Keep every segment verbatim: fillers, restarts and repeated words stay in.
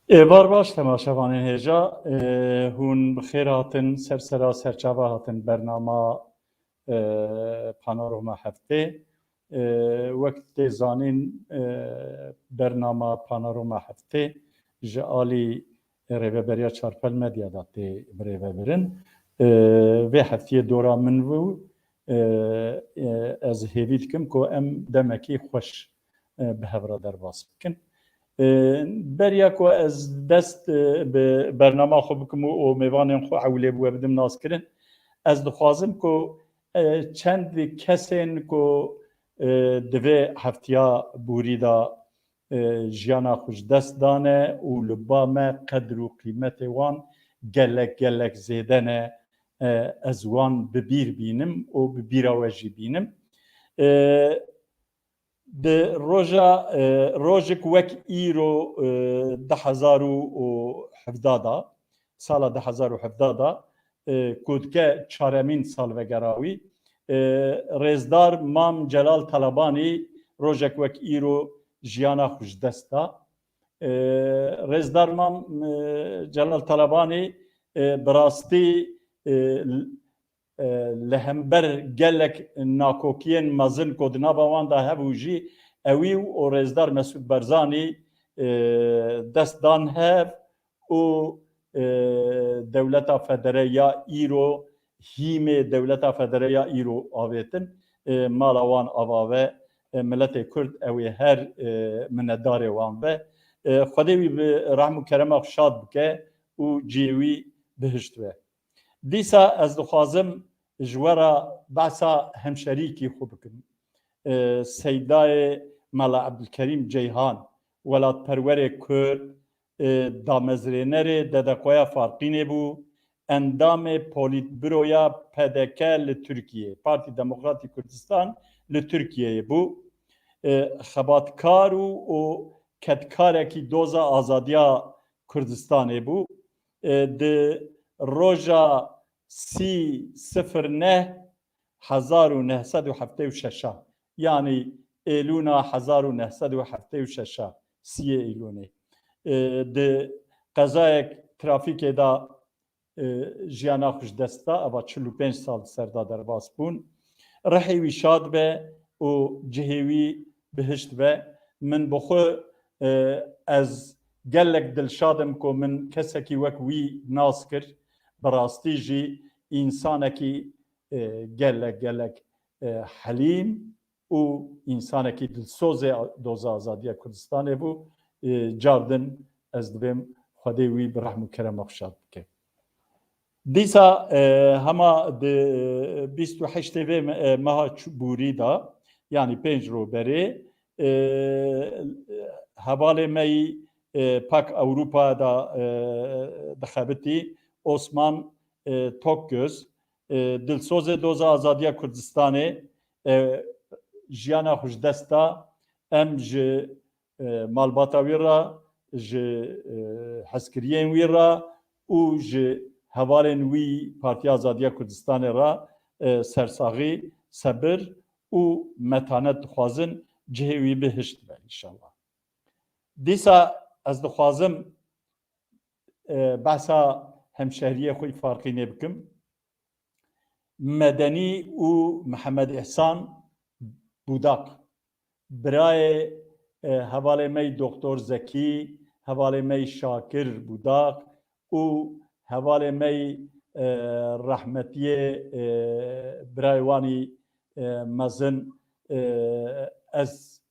Êvar baş temaşevanên hêja, e, hûn bi xêr hatin, ser sera serçava hatin bernama, e, Panorama Heftê. E, wek tê zanîn, e, bernama Panorama Heftê ji alî Rêveberiya Çarpel Medya de tê birêvebirin. E, vê heftiyê dora min bû, e, e, ez hêvî dikim ku em demekî xweş, e, bi hev re derbas bikin. E, beriya ku ez dest, e, bi bernama xwe bikim û, û mêvanên xwe ewlê bi we bidim naskirin, ez dixwazim ku, e, çend kesên ku, e, di vê heftiya borî de, e, jiyana xwe ji dest dane û li ba me qedr û qîmetê wan gelek, gelek zêde ne, e, ez wan bi bîr bînim û bi bîra we jî bînim. E, di roja, e, rojek wek îro, e, du hezar û hevdeh de, sala du hezar û hevdeh de, e, ku dike çaremîn salvegera wî, e, Rêzdar Mam Celal Talabanî rojek wek îro jiyana xwe ji dest da. E, Rêzdar Mam, e, Celal Talabanî, e, bi rastî, e, l-, e, li hember gelek nakokiyên mezin ku di nava wan de hebû jî, ewî û Rêzdar Mesûd Barzanî, e, dest dan hev û, e, dewleta federe ya îro, hîmê dewleta federe ya îro avêtin, e, mala wan ava ve, e, miletê Kurd ew ê her, e, minetdarê wan be. E, Xwedê wî bi rehm û kerema xwe şad bike û cihê wî bihişt be. Dîsa ez dixwazim ji we re behsa hemşerîkî xwe bikim. E, Seydayê Mela Ebdulkerîm Ceyhan, welatperwerê Kurd, e, damezrênerê D D K'ya Farqînê bû, endamê polîtbüroya P D K li Tirkiyeyê, Partî Demokratî Kurdistan li Tirkiyeyê bû. E, xebatkar û, û kedkarekî doza azadiya Kurdistanê bû. E, di roja sî sifir neh hezar û neh sed û heftê û şeş a, yanî Êlûna hezar û neh sed û heftê û şeş a, siyê Êlûnê, e, di qezayek trafîkê de, e, jiyana xwe ji dest da, eva çil û pênc sal di ser de derbas bûn. Rihê wî şad be û cihê wî bihişt be. Min bi xwe, e, ez gelek dilşad im ku min kesekî wek wî nas kir. Bi rastî jî însanekî, e, gelek, gelek, e, helîm û însanekî dilsozê a-, doza azadiya Kurdistanê bû. E, car din ez divêm Xwedê wî bi rehm û kerema xwe şad bike. Dîsa, e, hema di bîst û heştê vê me-, e, meha çû-, bûrî de, yanî pênc roj berê, e, hevalê me yî, e, Pak Ewropa de, e, dixebitî, Osman, e, Tokgöz, e, dilsozê doza azadiya Kurdistanê, e, jiyana xwe ji dest da. Em ji, e, malbata wî re, ji, e, hezkiriyên wî re û ji hevalên wî Partiya Azadiya Kurdistanê re, e, sersaxî, sebir û metanet dixwazin, cihê wî bihişt be înşallah. Dîsa ez dixwazim, e, behsa hemşehriyê xwe yî Farqînê bikim. Medenî û Mihemed Îhsan Budak, birayê, e, hevalê me yî Doktor Zekî, hevalê me yî Şakir Budak û hevalê me yî, e, rehmetiyê, e, birayê wan î, e, mezin, e, ez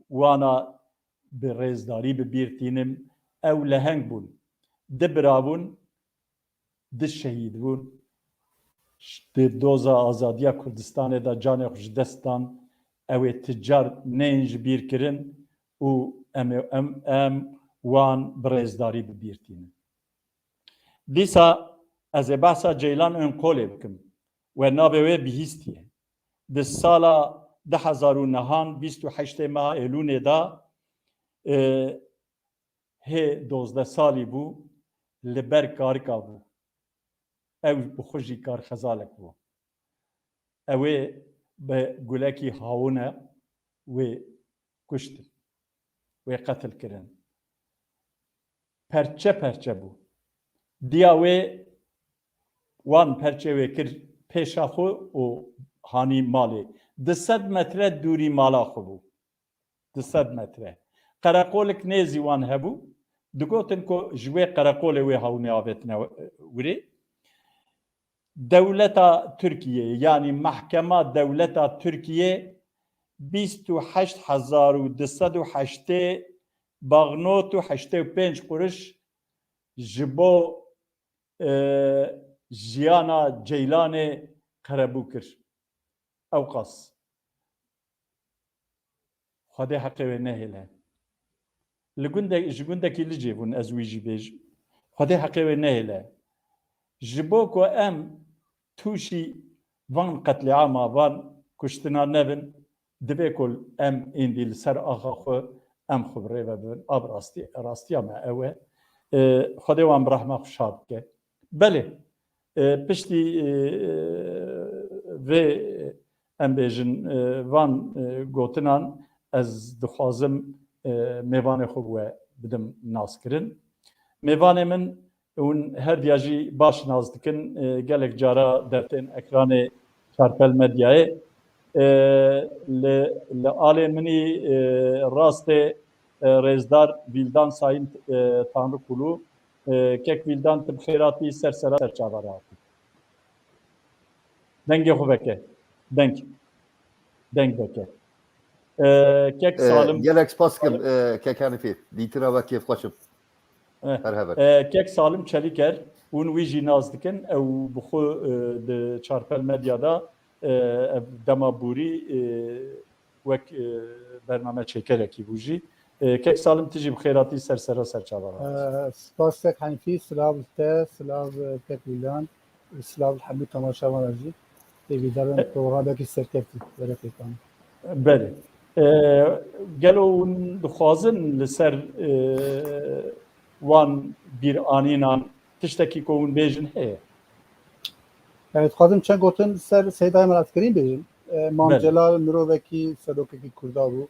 wana bi rêzdarî bi bîr tînim. Ew leheng bûn. Du bira bûn, du şehîd bûn. Di doza azadiya Kurdistanê de canê xwe ji dest dan. Ew ê ti car neyên ji bîr kirin û em ê, em, em wan bi rêzdarî bi bîr tînin. Dîsa ez ê behsa Ceylan Önkolê bikim. We navê wê bihîstiye. Di sala du hezar û nehan, bîst û heştê meha Êlûnê de, e, hê dozdeh salî bû, li ber karika bû. Ew bi xwe jî karxezalek bû. Ew ê bi gulekî hawine wê kuştin, wê qetil kirin. perçe perçe bû. Diya wê wan perçe wê kir pêşa xwe û hanî malê. Du sed metre dûrî mala xwe bû. Du sed metre. Qereqolik nêzî wan hebû. Digotin ku ji wê qereqolê wê hewne avêtine wirê. Dewleta Tirkiyê, yanî mehkema dewleta Tirkiyê bîst û heşt hezar û du sed û heştê baxnot û heştê û pênc quruş ji bo, e, jiyana Ceylanê qerebû kir. Ewqas. Xwedê heqê wê nehêle. Li gundek, ji gundekî Licê bûn, ez wî jî bêjim. Xwedê heqê wê nehêle. Ji bo ku em tûşî van qetlîama, van kuştina nebin, divê ku em êndî li ser axa xwe, em xwe bi rê ve bibin. A bi rastî, rastiya me ew e. E, Xwedê wan bi rehma xwe şad bike. Belê, e, piştî, e, vê, em bêjin, e, van, e, gotinan ez dixwazim, e, mêvanê xwe bi we bidim naskirin. Mêvanê min, hûn her diya jî baş nas dikin, e, gelek cara dertên ekranê Çarpel Medyayê. E, li, li alê min î, e, rastê, e, rêzdar Vîldan Sayın, e, Tanrıkulu, e, kek Vîldan, tu bi xêr hatî ser sera ser çava re hatî. Dengê xwe veke. Deng. Deng veke. E, kek E, Salim. Gelek spas dikim, e, kek Hanîfî. Dîtina we kêfxweş im. E, Her hever. E, kek Salim Çelîker, hûn wî jî nas dikin. Ew bi xwe, e, di Çarpel Medya de, e, ev dema borî, e, wek, e, bername çêkerekî bû jî. E, kek Salim, tu jî bi xêr hatî ser sera ser çava re. E, spas kek Hanîfî, silav li te, silav, e, kek Vîldan, silav li hemû temaşevanan jî. Hêvîdar im E, programekî serkeftî were pêkan. Belê. E, gelo hûn dixwazin li ser, e, wan bîranînan tiştekî ku hûn bêjin heye? E, dixwazim çend gotin ser Seydayê Mel Ebdilkerîm bêjim. E, Mam Belê. Celal mirovekî serokekî Kurda bû.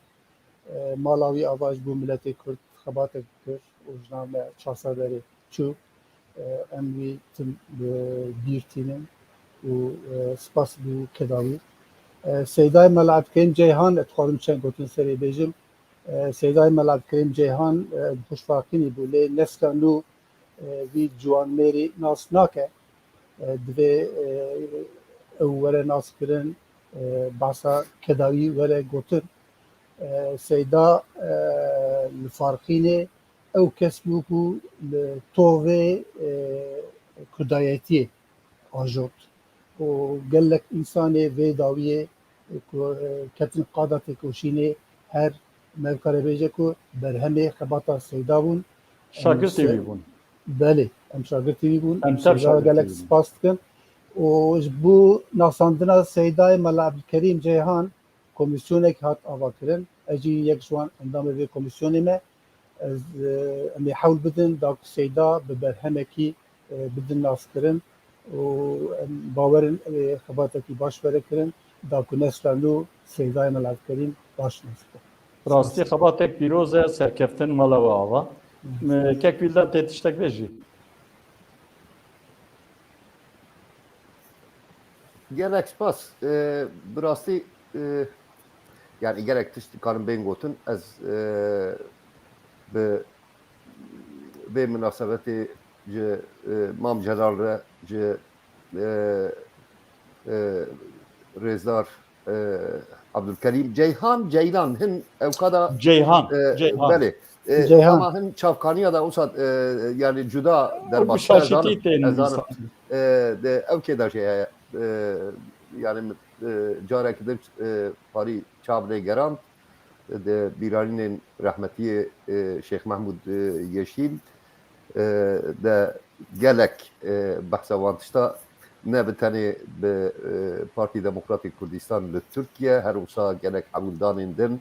E, mala wî ava ji bo miletê Kurd xebatek dikir û jina me çar sal berê çû. E, em wî tim bi bîr tînin û, e, spas bo keda wî. E, Seydayê Mela Ebdilkerîm Ceyhan, e, dixwazim çend gotin serê bêjim. E, Seydayê Mela Ebdilkerîm Ceyhan, e, bi xwe ji Farqînê bû, lê nesla nû, e, vî ciwanmêrî nas nake. E, divê, e, ew were naskirin, e, behsa keda wî were gotin. E, Seyda, e, li Farqînê ew kes bû ku li tovê, e, kurdayetiyê ajot. Û gelek însanê vê dawiyê ku, e, ketin qada têkoşînê her me dikare bêje ku berhemê xebata Seyda bûn. Em Şagirtê se-, wî bûn. Belê, em şagirtê wî bûn. Em Em tev Seyda şagirtê gelek wî bûn. Spas dikin. Û ji bo nasandina Seydayê Mela Ebdilkerîm Ceyhan, komîsyonek hat avakirin. Ez jî yek ji wan endamê vê komîsyonê me. Ez, e, em ê hewl bidin da ku Seyda bi berhemekî, e, bidin naskirin û em bawerin, e, xebatekî baş were kirin, da ku nesla nû Seydayê Mela Ebdilkerîm baş nas bikin. Rastî xebatek pîroz e, serkeftin mala we ava. Hı. E, kek Vîldan tê tiştek bêjî? Gelek spas. E, bi rastî, e, yani gelek tişt dikarin bên gotin. Ez, e, bi vê minasebetê ji, e, Mam Celal re, ji, e, e, Rêzdar, e, Abdulkerîm Ceyhan, Ceylan hin ewka da, Ceyhan, e, Ceyhan. Belê. E, Ceyhan. Ama hin çavkaniya da usa, e, yani cuda Ew bi derbas şaşitî tên ez zanim. Nivîsandin. E, de, ew kê da jê heye. E, yani, e, carek din, e, parî çav lê gerand. De bîranînên rehmetiyê, e, Şêx Mehmûd, e, Yeşîl, e, de gelek, e, behsa wan tişta ne bi tenê bi, e, Partî Demokratîk Kurdistan li Tirkiye, her wisa gelek hewldanên din,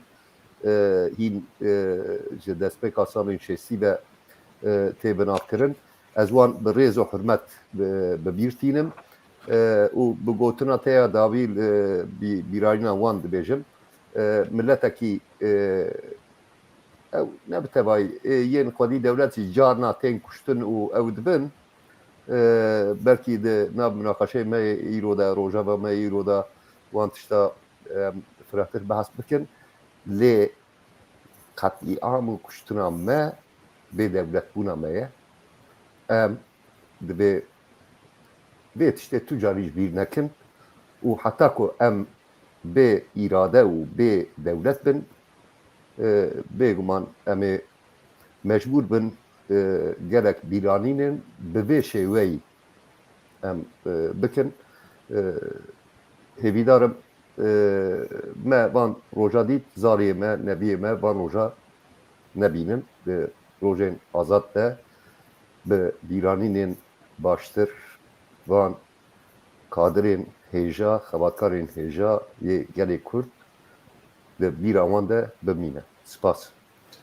e, hîn, e, ji destpêka salên şêstî ve, e, tê binavkirin. Ez wan bi rêz û hurmet bi, bi bîr tînim, e, û bi gotina te ya dawî, e, bî-, bîranîna wan dibêjim. E, miletekî, e, ew ne bi tevayî, ê, yên xwedî dewlet jî carna tên kuştin û ew dibin, e, belkî di nav minaqeşeyê me yê îro de, rojeva me yê îro de wan tişta, em, firehtir behs bikin. Lê qetlîam û kuştina me bêdewletbûna me ye. Em divê vê tiştê tu carî ji bîr nekin û heta ku em bê îrade û bê dewlet bin, e, bêguman em ê mecbûr bin, e, gelek bîranînên bi vê şêweyî em, e, bikin. E, hêvîdar im, e, me van roja dît, zariyê me, neviyê me van roja nebînin. Di rojên azad de bi bîranînên baştir van kadirên hêja, xebatkarên hêja yê gelê Kurd di bîra wan de bimîne. Spas.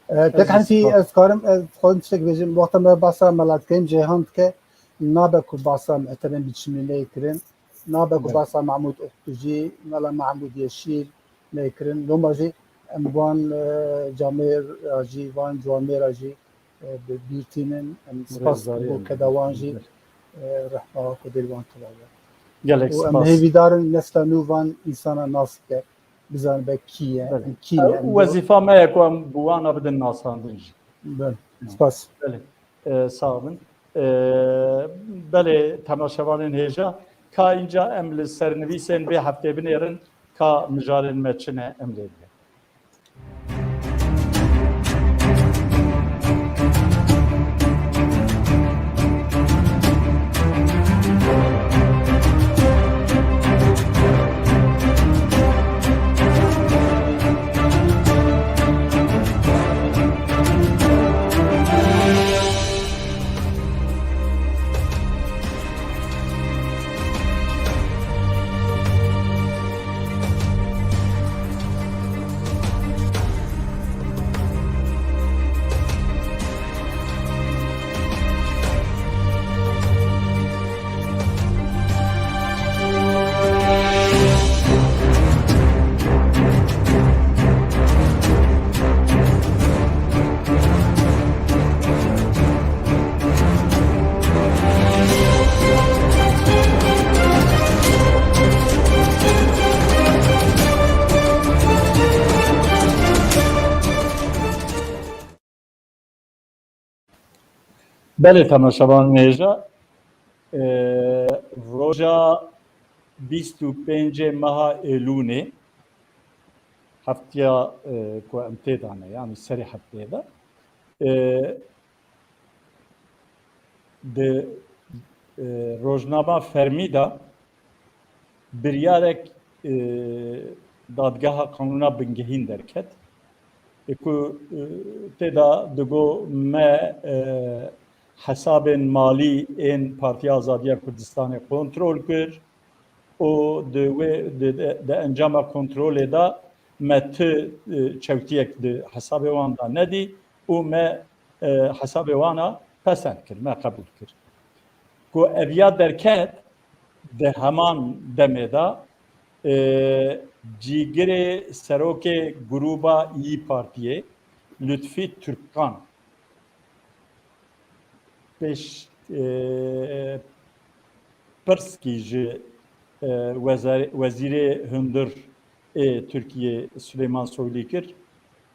E, tek Hezî Hezî, spas. Ez karim, ez xwedî tiştek bêjim. Wexta me basa Mela dikeyin, Ceyhan dike, nabe ku basa Muhterem Biçimî neyê kirin, nabe ku Evet. basa Mahmûd Oktujî, Mela Mahmûd Yeşîl neyê kirin. Loma jî em wan, e, camêr a jî, van ciwamêra jî, e, bi bîr tînin. Em spas Rêzdariya bo keda wan jî, Evet. e, rehma Xwedê li wan tila be. Gelek Û em spas. hêvîdar in nesla nû van însana nas bike, bizanibe kî ye, Belê. em kî ne, Ew em wezîfa me ye ku em bi wana bidin nasandin jî. Belê, spas. Belê. E, sax bin. E, belê, temaşevanên hêja, ka înca em li sernivîsên vê heftê binêrin, ka mijarên me çi ne, em lê bibin. Belê, temaşevanên hêja, e, roja bîst û pêncê meha Êlûnê, heftiya, e, ku em tê de ne, yanî serê hefteyê de, e, di, e, rojnama fermî de biryarek, e, Dadgeha Qanûna Bingehîn derket, e, ku, e, tê de digo me, e, hesabên malî ên Partiya Azadiya Kurdistanê kontrol kir û di wê, di, di, di encama kontrolê de me ti, e, çewtiyek di hesabê wan de nedî û me, e, hesabê wana pesend kir, me qebûl kir. Ku ev ya derket, di heman demê de, e, cîgirê serokê grûba Yî Partiyê, Lutfî Türkkan, pêş, e, pirskî ji, e, wezar-, wezîrê hundir ê Tirkiyê Süleyman Soylu kir,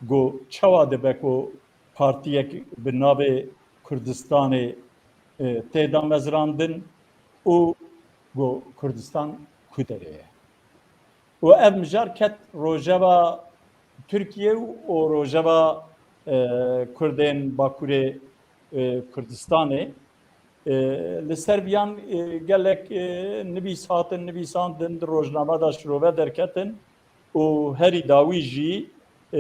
got, çawa dibe ku partiyek bi navê Kurdistanê, e, tê damezrandin û got, Kurdistan ku derê ye? Û ev mijar ket rojeva Tirkiye û, û rojeva, e, Kurdên Bakurê, e, Kurdistanê. E, li ser viyan, e, gelek, e, nivîs hatin nivîsandin, di rojname de şirove derketin û herî dawî jî, e,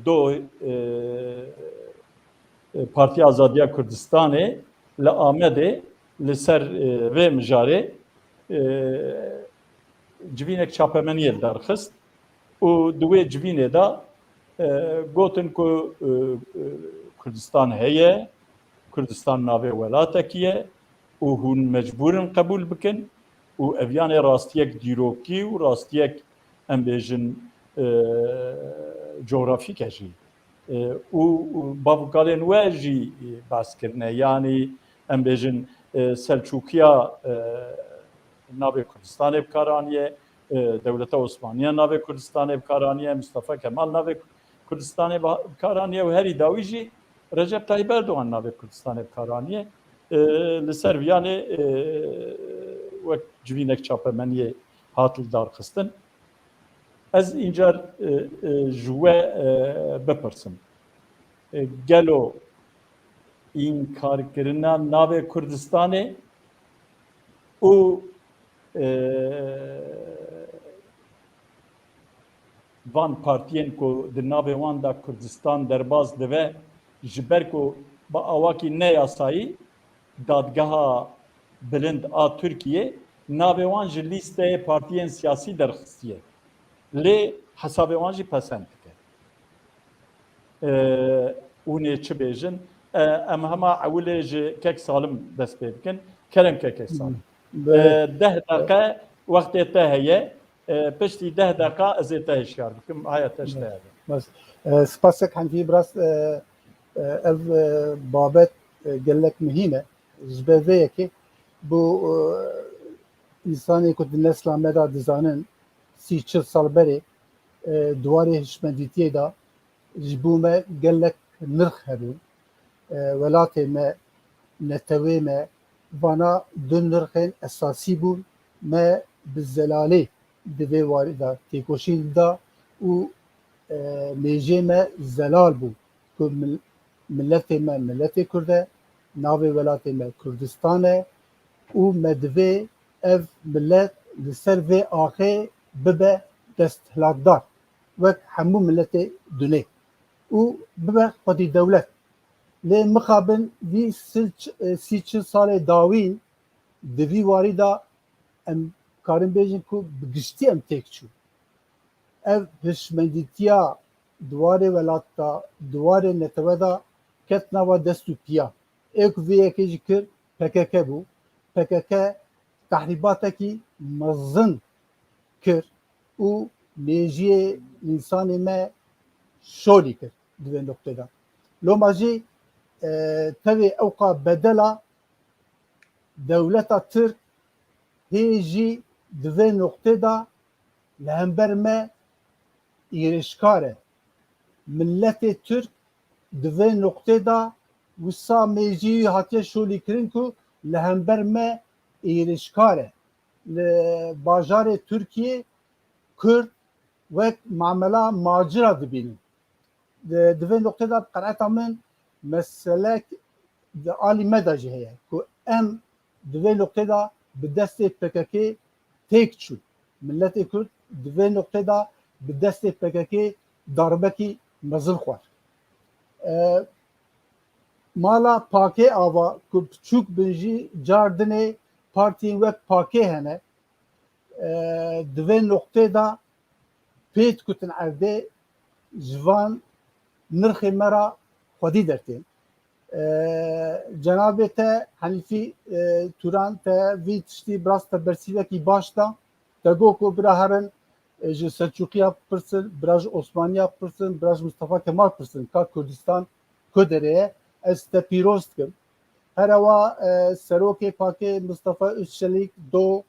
do, e, e, Partiya Azadiya Kurdistanê li Amedê li ser, e, vê mijarê, e, civînek çapemeniyê derxist û di wê civînê de, e, gotin ku, e, e, Kurdistan heye, Kurdistan navê welatekî ye û hûn mecbûr in qebûl bikin û ev yanê rastiyek dîrokî û rastiyek, em bêjin, e, cografîk e jî. E, û, û bav û kalên we jî, e, behs kirine. Yanî em bêjin, e, Selçûkiya, e, navê Kurdistanê bi kar aniye, e, dewleta Osmaniya navê Kurdistanê bi kar aniye, Mustafa Kemal navê Kurdistanê bi, bi kar aniye û herî dawî jî Recep Tayyip Erdogan navê Kurdistanê bi kar aniye. E, li ser viyanê, e, wek civînek çapemeniyê hat li dar xistin. Ez încar, e, e, ji we, e, bipirsim. E, gelo înkarkirina navê Kurdistanê û, e, van partiyên ku di navê wan de Kurdistan derbas dibe, ji ber ku bi awakî neyasayî Dadgeha Bilind a Tirkiyê navê wan ji lîsteyê partiyên siyasî derxistiye. Lê hesabê wan jî pesend dike. E, hûn ê çi bêjin? E, em hema ewilê ji Kek Salim dest pê bikin. Kerem ke Kek Salim. E, deh deqe wextê te heye. E, piştî deh deqa ez ê te hişyar bikim. Haya te ji te hebe. Bes. E, spas Kek Henfî, bi rast, e, e, ev, e, babet, e, gelek mihîm e. Ji ber vê yekê bo, e, însanê ku di nesla me de dizanin, sî çil sal berê, e, di warê hişmendîtiyê de ji bo me gelek nirx hebûn. E, welatê me, netewê me, vana du nirxên esasî bûn. Me bi zelalê di vê warî de têkoşîn da û, e, mêjê me zelal bû ku mil-, miletê me miletê Kurd e, navê welatê me Kurdistan e û me divê ev milet li ser vê axê bibe desthilatdar wek hemû miletê dunê û bibe xwedî dewlet. Lê mixabin vî sil-, sî çil salê dawîn di vî warî de em karin bêjin ku bi giştî em têk çûn. Ev hişmendîtiya di warê welat de, di warê netewe de ket nava dest û piya. Ê ku vê yekê jî kir P K K bû. P K K tehrîbatekî mezin kir û mêjiyê însanê me şolî kir di vê noqtê de. Loma jî, e, tevê ewqa bedela dewleta Tirk hê jî di vê noqtê de li hember me êrişkar e. Miletê Tirk di vê noqtê de wisa mêjî wî hatiye şolîkirin ku li hember me êrişkar e. Li bajarê Tirkiyê Kurd wek mamela macira dibînin. Di, di vê noqtê de bi qenaeta min meselek di alî me de jî heye ku em di vê noqtê de bi destê P K K têk çûn. Miletê Kurd di vê noqtê de bi destê P K K darbekî mezin xwar. E, mala Pakê ava ku piçûk bin jî car dinê partiyên wek Pakê hene. E, di vê noqtê de pê dikutin erdê ji van nirxê me re xwedî dertên. E, cenabê te Henîfî, e, Turan te vî tiştî bi rast te bersîvekî baş da. Te got ku bira herin, e, ji Selçûqiya bipirsin, bira ji Osmaniya bipirsin, bira ji Mistefa Kemal bipirsin. Ka Kurdistan ku derê ye, ez te pîroz dikim. Her ewa, e, serokê Pakê Mistefa Özçelîk do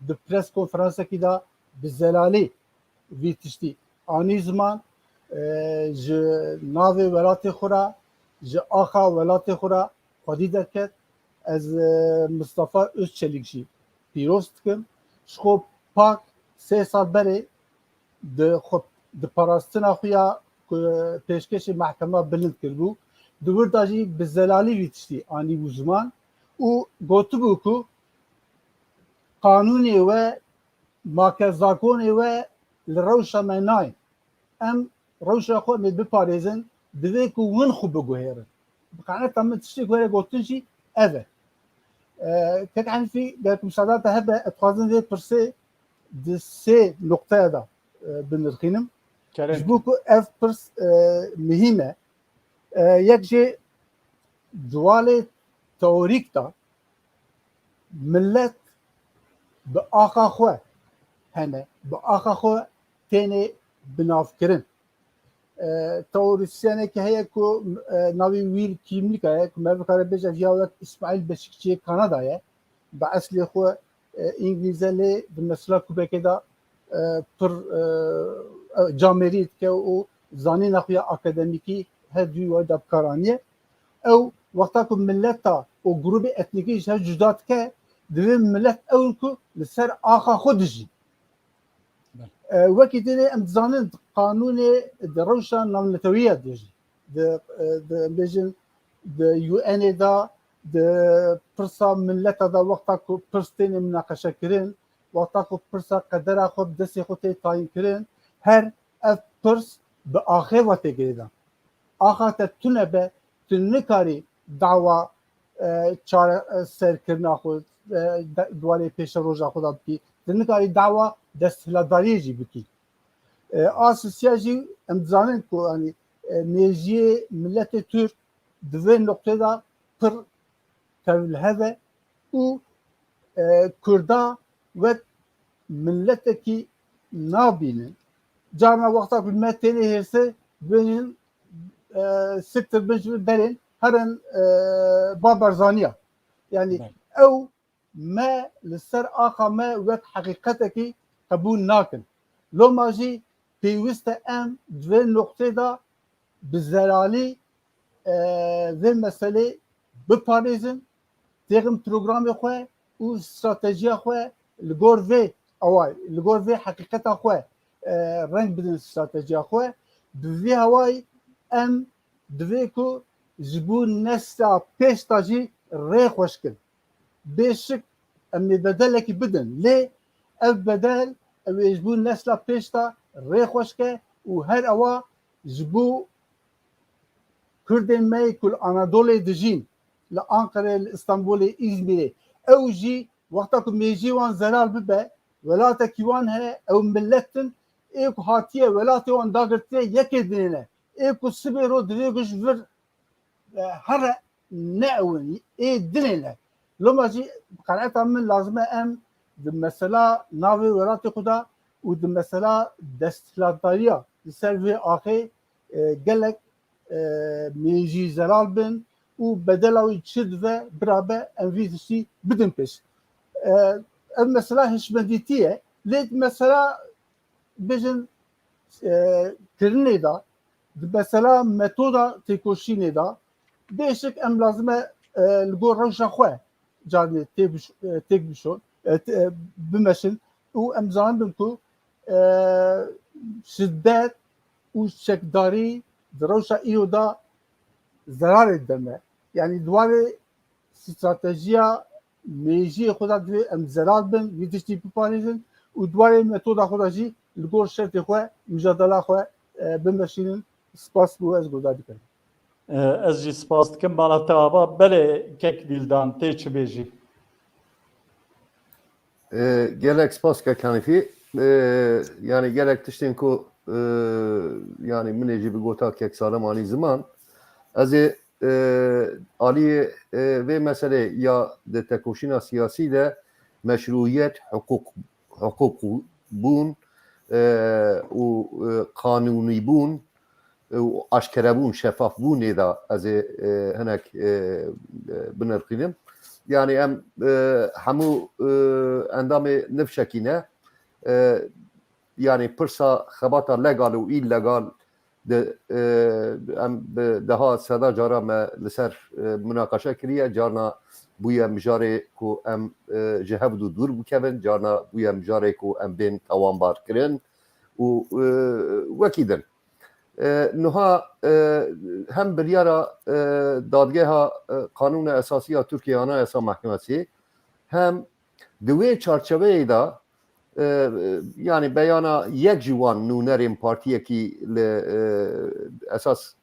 di pres konferansekî de bi zelalî vî tiştî anî ziman, e, ji navê welatê xwe re, ji axa welatê xwe re xwedî derket. Ez, e, Mistefa Özçelîk jî pîroz dikim. Ji xwe Pak sê sal berê di xwe, di parastina xwe ya ku pêşkêşî Mehkema Bilind kiribû, di wir de jî bi zelalî vî tiştî anîbû ziman û gotibû ku qanûnê we, make zakonê we li rewşa me nayên. Em rewşa xwe em ê biparêzin, divê ku hûn xwe biguhêrin. Bi qenaeta min tiştê ku were gotin jî ev e. E, Kek Henîfî, ger ku misada te hebe, ez dixwazim vê pirsê di sê noqteya de, e, binirxînim. Kerem. Ji bo ku ev pirs, e, mihîm e. E, yek jê di walê teorîk de milet bi axa xwe hene, bi axa xwe têne binavkirin. E, teorisyenekî heye ku, e, navê Will Kimlicka ye, ku me bikare bêje viya wek Îsmaîl Beşikçiyê Kanada ye. Bi eslê xwe, e, Îngilîze lê di mesela Kubekê de, e, pir, e, e, camêrî dike û zanîna xwe ya akademîkî her duyî wayî de bi kar aniye. Ew wexta ku mileta û grûbê etnîkî ji hev cuda dike, divê milet ew in ku li ser axa xwe dijîn. E, wekî dinê em dizanin di qanûnê, di rewşa navnetewî ya dijî. Di, e, di, em bêjin, di U N ê de, di pirsa mileta de wexta ku pirs têne minaqeşe kirin, wexta ku pirsa qedera xwe bi destê xwe tê tayîn kirin, her ev pirs bi axê ve tê girêdan. Axa te tune be, tu nikarî dawa, e, çareserkirina xwe, e, de-, di warê pêşeroja xwe de bikî. Tu nikarî dawa desthilatdariyê jî bikî. E, a sisiya jî em dizanin ku, yanî, e, mêjiyê miletê Tirk di vê noqtê de pir tevlihev e û, e, Kurda wek miletekî nabînin. Carna wexta ku me tênê hêrsê, dibêjin, e, siktir bin ji derên, herin, e, ba Barzaniya. Yanî Belê. Ew me li ser axa me wek heqîqetekî qebûl nakin. Loma jî pêwist e em di vê noqtê de bi zelalî, e, vê meselê biparêzin, têxin programê xwe û stratejiya xwe li gor vê awayî, li gor vê heqîqeta xwe, e, reng bidin stratejiya xwe. Bi vî hawayî em divê ku ji bo nesla pêş de jî rê xweş kin. Bê şik em ê bedelekî bidin. Lê ev bedel, ew ê ji bo nesla pêş de rê xweş ke û her ewa ji bo Kurdên me yê ku li Anadolê dijîn, li Anqerê, li Îstanbulê, Îzmîrê, ew jî wexta ku mêjiyê wan zelal bibe, welatekî wan heye, ew milet in, ê ku hatiye welatê wan dagirtiye yekê dinê ne. Ê ku sibê ro divê ku ji vir, e, here ne ew in, ê dinê ne. Loma jî bi qenaeta min lazim e em di mesela navê welatê xwe de û di mesela desthilatdariya li ser vê axê, e, gelek, e, mêjî zelal bin û bedela wî çi dibe birabe em vî tiştî bidin pêş. E, ev mesela hişmendîtî ye. Lê di mesela bêjin, e, kirinê de, di mesela metoda têkoşînê de bêşik em lazim e, e, li gor rewşa xwe carnê tê biş-, e, têk bişon, e, tê-, e, bimeşin û em zanibin ku, e, şiddet û çekdarî di rewşa îro de zerarê dide me. Yanî di warê stratejiya mêjiyê xwe de divê em zelal bin, vî tiştî biparêzin û di warê metoda xwe de jî li gor şertê xwe, micadela xwe, e, bimeşînin. Spas bo ez guhdar dikim. E, ez jî spas dikim mala te ava. Belê kek Dîldan, tê çi bêjî? E, gelek spas kek Hanîfî. E, yanî gelek tiştên ku, e, yanî min ê jî bigota kek Salim anî ziman. Ez ê, e, aliyê, e, vê meselê ya di tekoşîna siyasî de meşrûyet, hiqûq, hiqûq bûn, e, û, e, qanûnî bûn, e, û aşkerebûn, şefafbûnê de ez ê, e, hinek, e, e, binirxînim. Yanî em, e, hemû, e, endamê nifşekî ne. E, yanî pirsa xebata legal û îlegal de, e, em bi deha seda cara me li ser, e, munaqeşe kiriye. Carna bûye mijarê ku em, e, ji hev du dûr bikevin, carna bûye mijarê ku em bên tawanbar kirin û, e, wekî din. E, niha, e, hem biryara, e, dadgeha, e, Qanûna Esasî ya Tirkiye, Anayasa Mahkemesi, hem di wê çarçeveyê de, e, e, yanî beyana yek ji wan nûnerên partiyekî li, e, esas,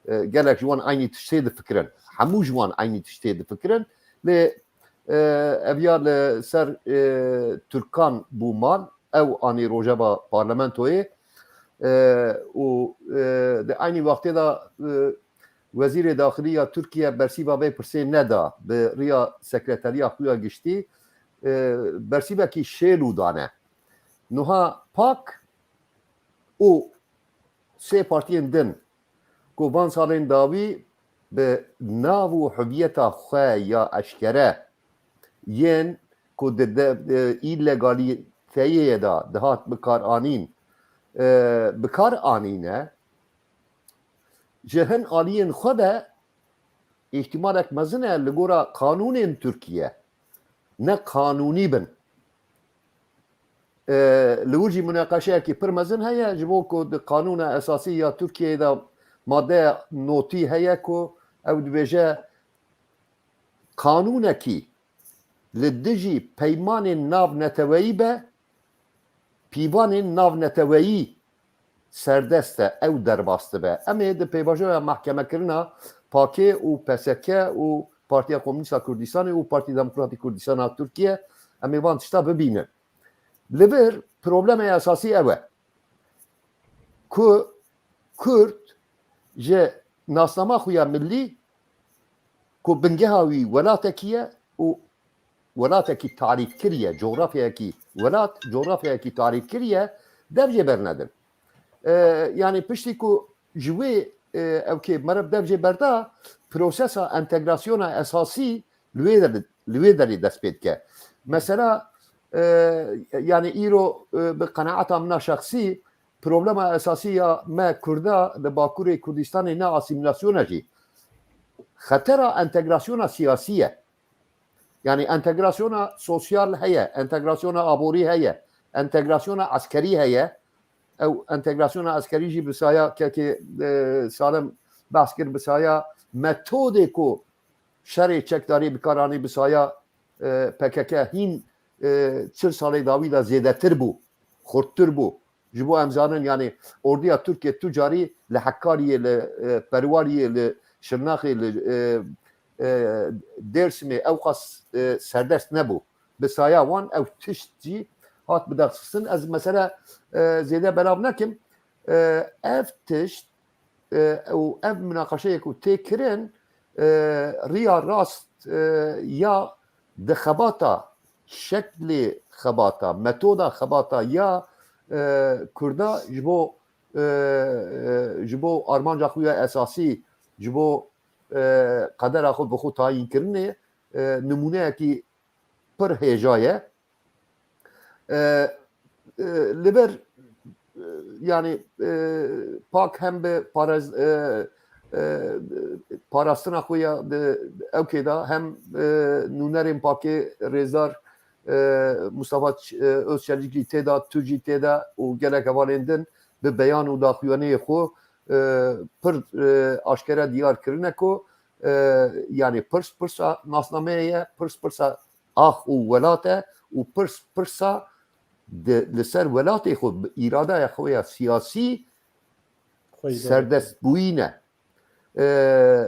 e, gelek ji wan eynî tiştê difikirin. Hemû ji wan eynî tiştê difikirin. Lê, e, ev ya li ser, e, Tirkan bû mal, ew anî rojeva parlamentoyê, e, û, e, di eynî wextê de, e, Wezîrê Daxilî ya Tirkiye bersîva vê pirsê neda, bi riya Sekreteriya Xuya Giştî, e, bersîvekî şêl û dane. Niha pak û sê partiyên din ku van salên dawî bi nav û hubiyeta xwe ya eşkere yên ku di de, e, îlegaliteyê de dihat bikaranîn, e, bikar anîne, ji hin aliyên xwe de îhtimalek mezin e li gora qanûnên Tirkiye ne qanûnî bin. E, li wir jî munaqeşeyekî pir mezin heye, ji bo ku di qanûna esasî ya Tirkiyeyê de madeya notî heye ku ew dibêje, qanûnekî li dijî peymanên navneteweyî be, pîvanên navneteweyî serdest e, ew derbas dibe. Em ê di pêvajoya mehkemekirina pakê û P S K û Partiya Komûnîst a Kurdistanê û Partî Demokratîk Kurdistan a Tirkiye, em ê van tişta bibînin. Li vir problemê esasî ew e ku Kurd ji nasnama xwe ya millî ku bingeha wî welatekî ye û welatekî tarîfkirî ye, cografyayekî welat, cografyayekî tarîfkirî ye, dev jê bernedin. E, yanî piştî ku ji wê, e, ew kê meriv dev jê berda, prosesa entegrasyona esasî li wê de, li wê derê dest pê dike. Mesela, e, yanî îro, e, bi qenaeta min a şexsî, problema esasî ya me Kurda li Bakurê Kurdistanê ne asîmîlasyona jî, xetera entegrasyona siyasî ye. Yanî entegrasyona sosyal heye, entegrasyona aborî heye, entegrasyona eskerî heye. Ew entegrasyona eskerî jî bi saya kekê, e, Salim behs kir, bi saya metodê ku şerê çekdarî bi kar anî, bi saya, e, P K K hîn, e, çil salê dawî de zêdetir bû, xurttir bû. Ji bo em zanin, yanî ordiya Tirkiye tu carî li Hekariyê, li, e, Perwariyê, li Şirnaxê, li, e, e, Dêrsimê ewqas, e, serdest nebû. Bi saya wan ew tişt jî hat bidexsistin. Ez mesele, e, zêde belav nekim. E, ev tişt, e, û ev minaqeşeyê ku tê kirin, e, riya rast, e, ya di xebata, şeklê xebata, metoda xebata ya, e, Kurda ji bo, e, e, ji bo armanca xwe ya esasî, ji bo, e, qedera xwe bi xwe tayîn kirinê, e, nimûneyekî pir hêja ye. E, e, li ber, e, yanî, e, pak hem bi parez-, e, e, parastina xwe ya di ewkê de hem, e, nûnerên pakê rêzdar, e, Mustafa Ç-, e, Özçelik jî tê de, tu jî tê de û gelek hevalên din bi beyan û daxuyaniyê xwe, e, pir, e, aşkere diyar kirine ku, e, yanî pirs pirsa nasnameyê ye, pirs pirsa ax û welat e û pirs pirsa di, li ser welatê xwe bi îradeya xwe ya siyasî Xwe îdare serdestbûyî ne. E,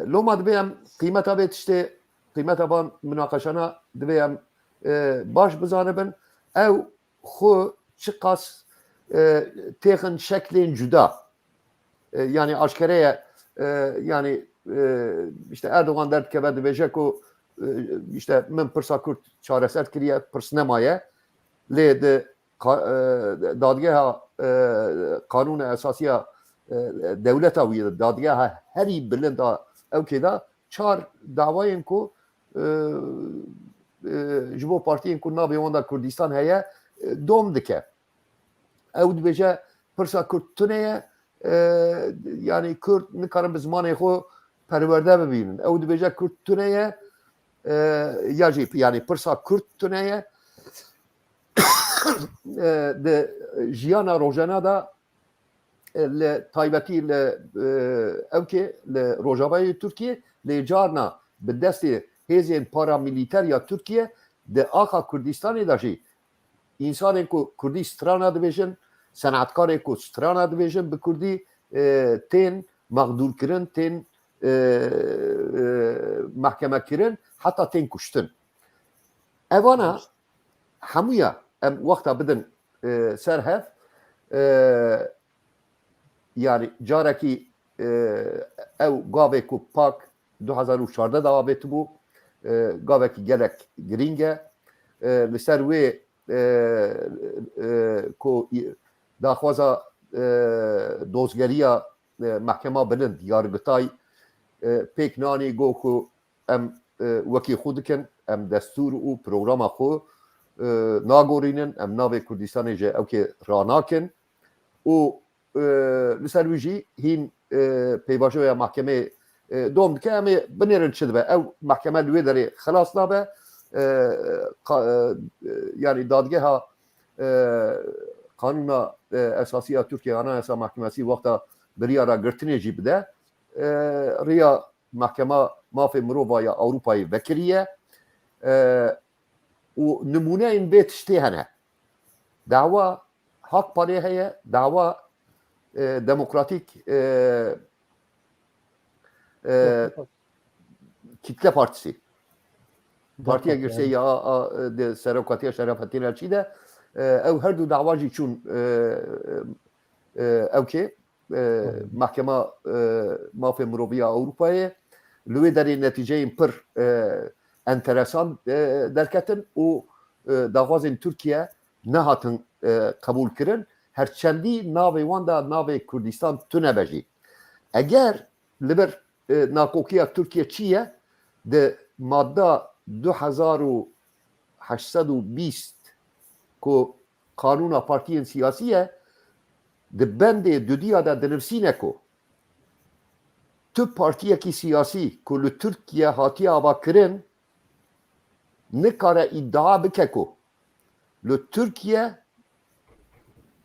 loma divê em qîmeta vê tiştê, qîmeta van minaqeşana divê em, e, baş bizanibin. Ew xwe çiqas, e, têxin şeklên cuda. E, yanî aşkere ye, e, yanî, e, işte Erdogan derdikeve dibêje ku, e, işte min pirsa Kurd çareser kiriye, pirs nemaye. Lê di qa-, e, dadgeha, e, qanûna esasiya, e, dewleta wî, dadgeha herî bilind a ewkê de çar dawayên ku, e, e, ji bo partiyên ku navê wan de Kurdistan heye, e, dom dike. Ew dibêje pirsa Kurd tune ye, e, yanî Kurd nikarin bi zimanê xwe perwerde bibînin. Ew dibêje Kurd tune ye, e, ya jî yanî pirsa Kurd tune ye. E, di jiyana rojane de, e, li taybetî li, e, ewkê li rojavayê Tirkiyê lê carna bi destê hêzên paramîlîter ya Tirkiye di axa Kurdistanê de jî însanên ku kurdî strana dibêjin, senetkarên ku strana dibêjin bi kurdî, e, tên mexdûrkirin, tên, e, e, mehkemekirin, heta tên kuştin. Evana hemûya em wexta bidin, e, ser hev, e, yanî carekî, e, ew gavê ku pak du hezar û çardeh de avêtibû, e, gavekî gelek girîng e. E, li ser wê, e, e, ku î-, daxwaza e, dozgeriya, e, Mehkema Bilind, Yargıtay, e, pêk nanî, got ku em, e, wekî xwe dikin, em destûr û programa xwe, e, nagorînin, em navê Kurdistanê ji ewkê ranakin û, e, li ser wî jî hîn, e, pêvajoya mahkemê, e, dom dike, em ê binêrin çi dibe. Ew mahkeme li wê derê xilas nabe. E, qa-, e, yanî dadgeha, e, Qanûna, e, Esasî ya Tirkiye, Anayasa Mahkemesi, wexta biryara girtinê jî bide. E, riya Mahkema Mafê Mirova ya Ewropayê vekiriye. E, û nimûneyên vê tiştê hene. Dawa Hak Parê heye, dawa, e, Demokratîk, e, e, Kitle Partisi. Partiya Girseyî ya, a, de serokatiya Şerafettin Elçî de, e, ew her du dawa jî çûn, e, e, ewkê, e, Mahkema, e, Mafê Mirovî ya Ewropayê. Li wê derê netîceyên pir, e, enteresan, e, derketin û, e, daxwazên Tirkiye nehatin, e, qebûl kirin. Her çendî navê wan de navê Kurdistan tune be jî. Eger li vir, e, nakokiya Tirkiye çi ye? Di madda du hezar û heşt sed û bîst ku Qanûna Partiyên Siyasî ye, di bendê dudiya de dinivsîne ku tu partiyekî siyasî ku li Tirkiye hatiye avakirin nikare îdia bike ku li Tirkiye,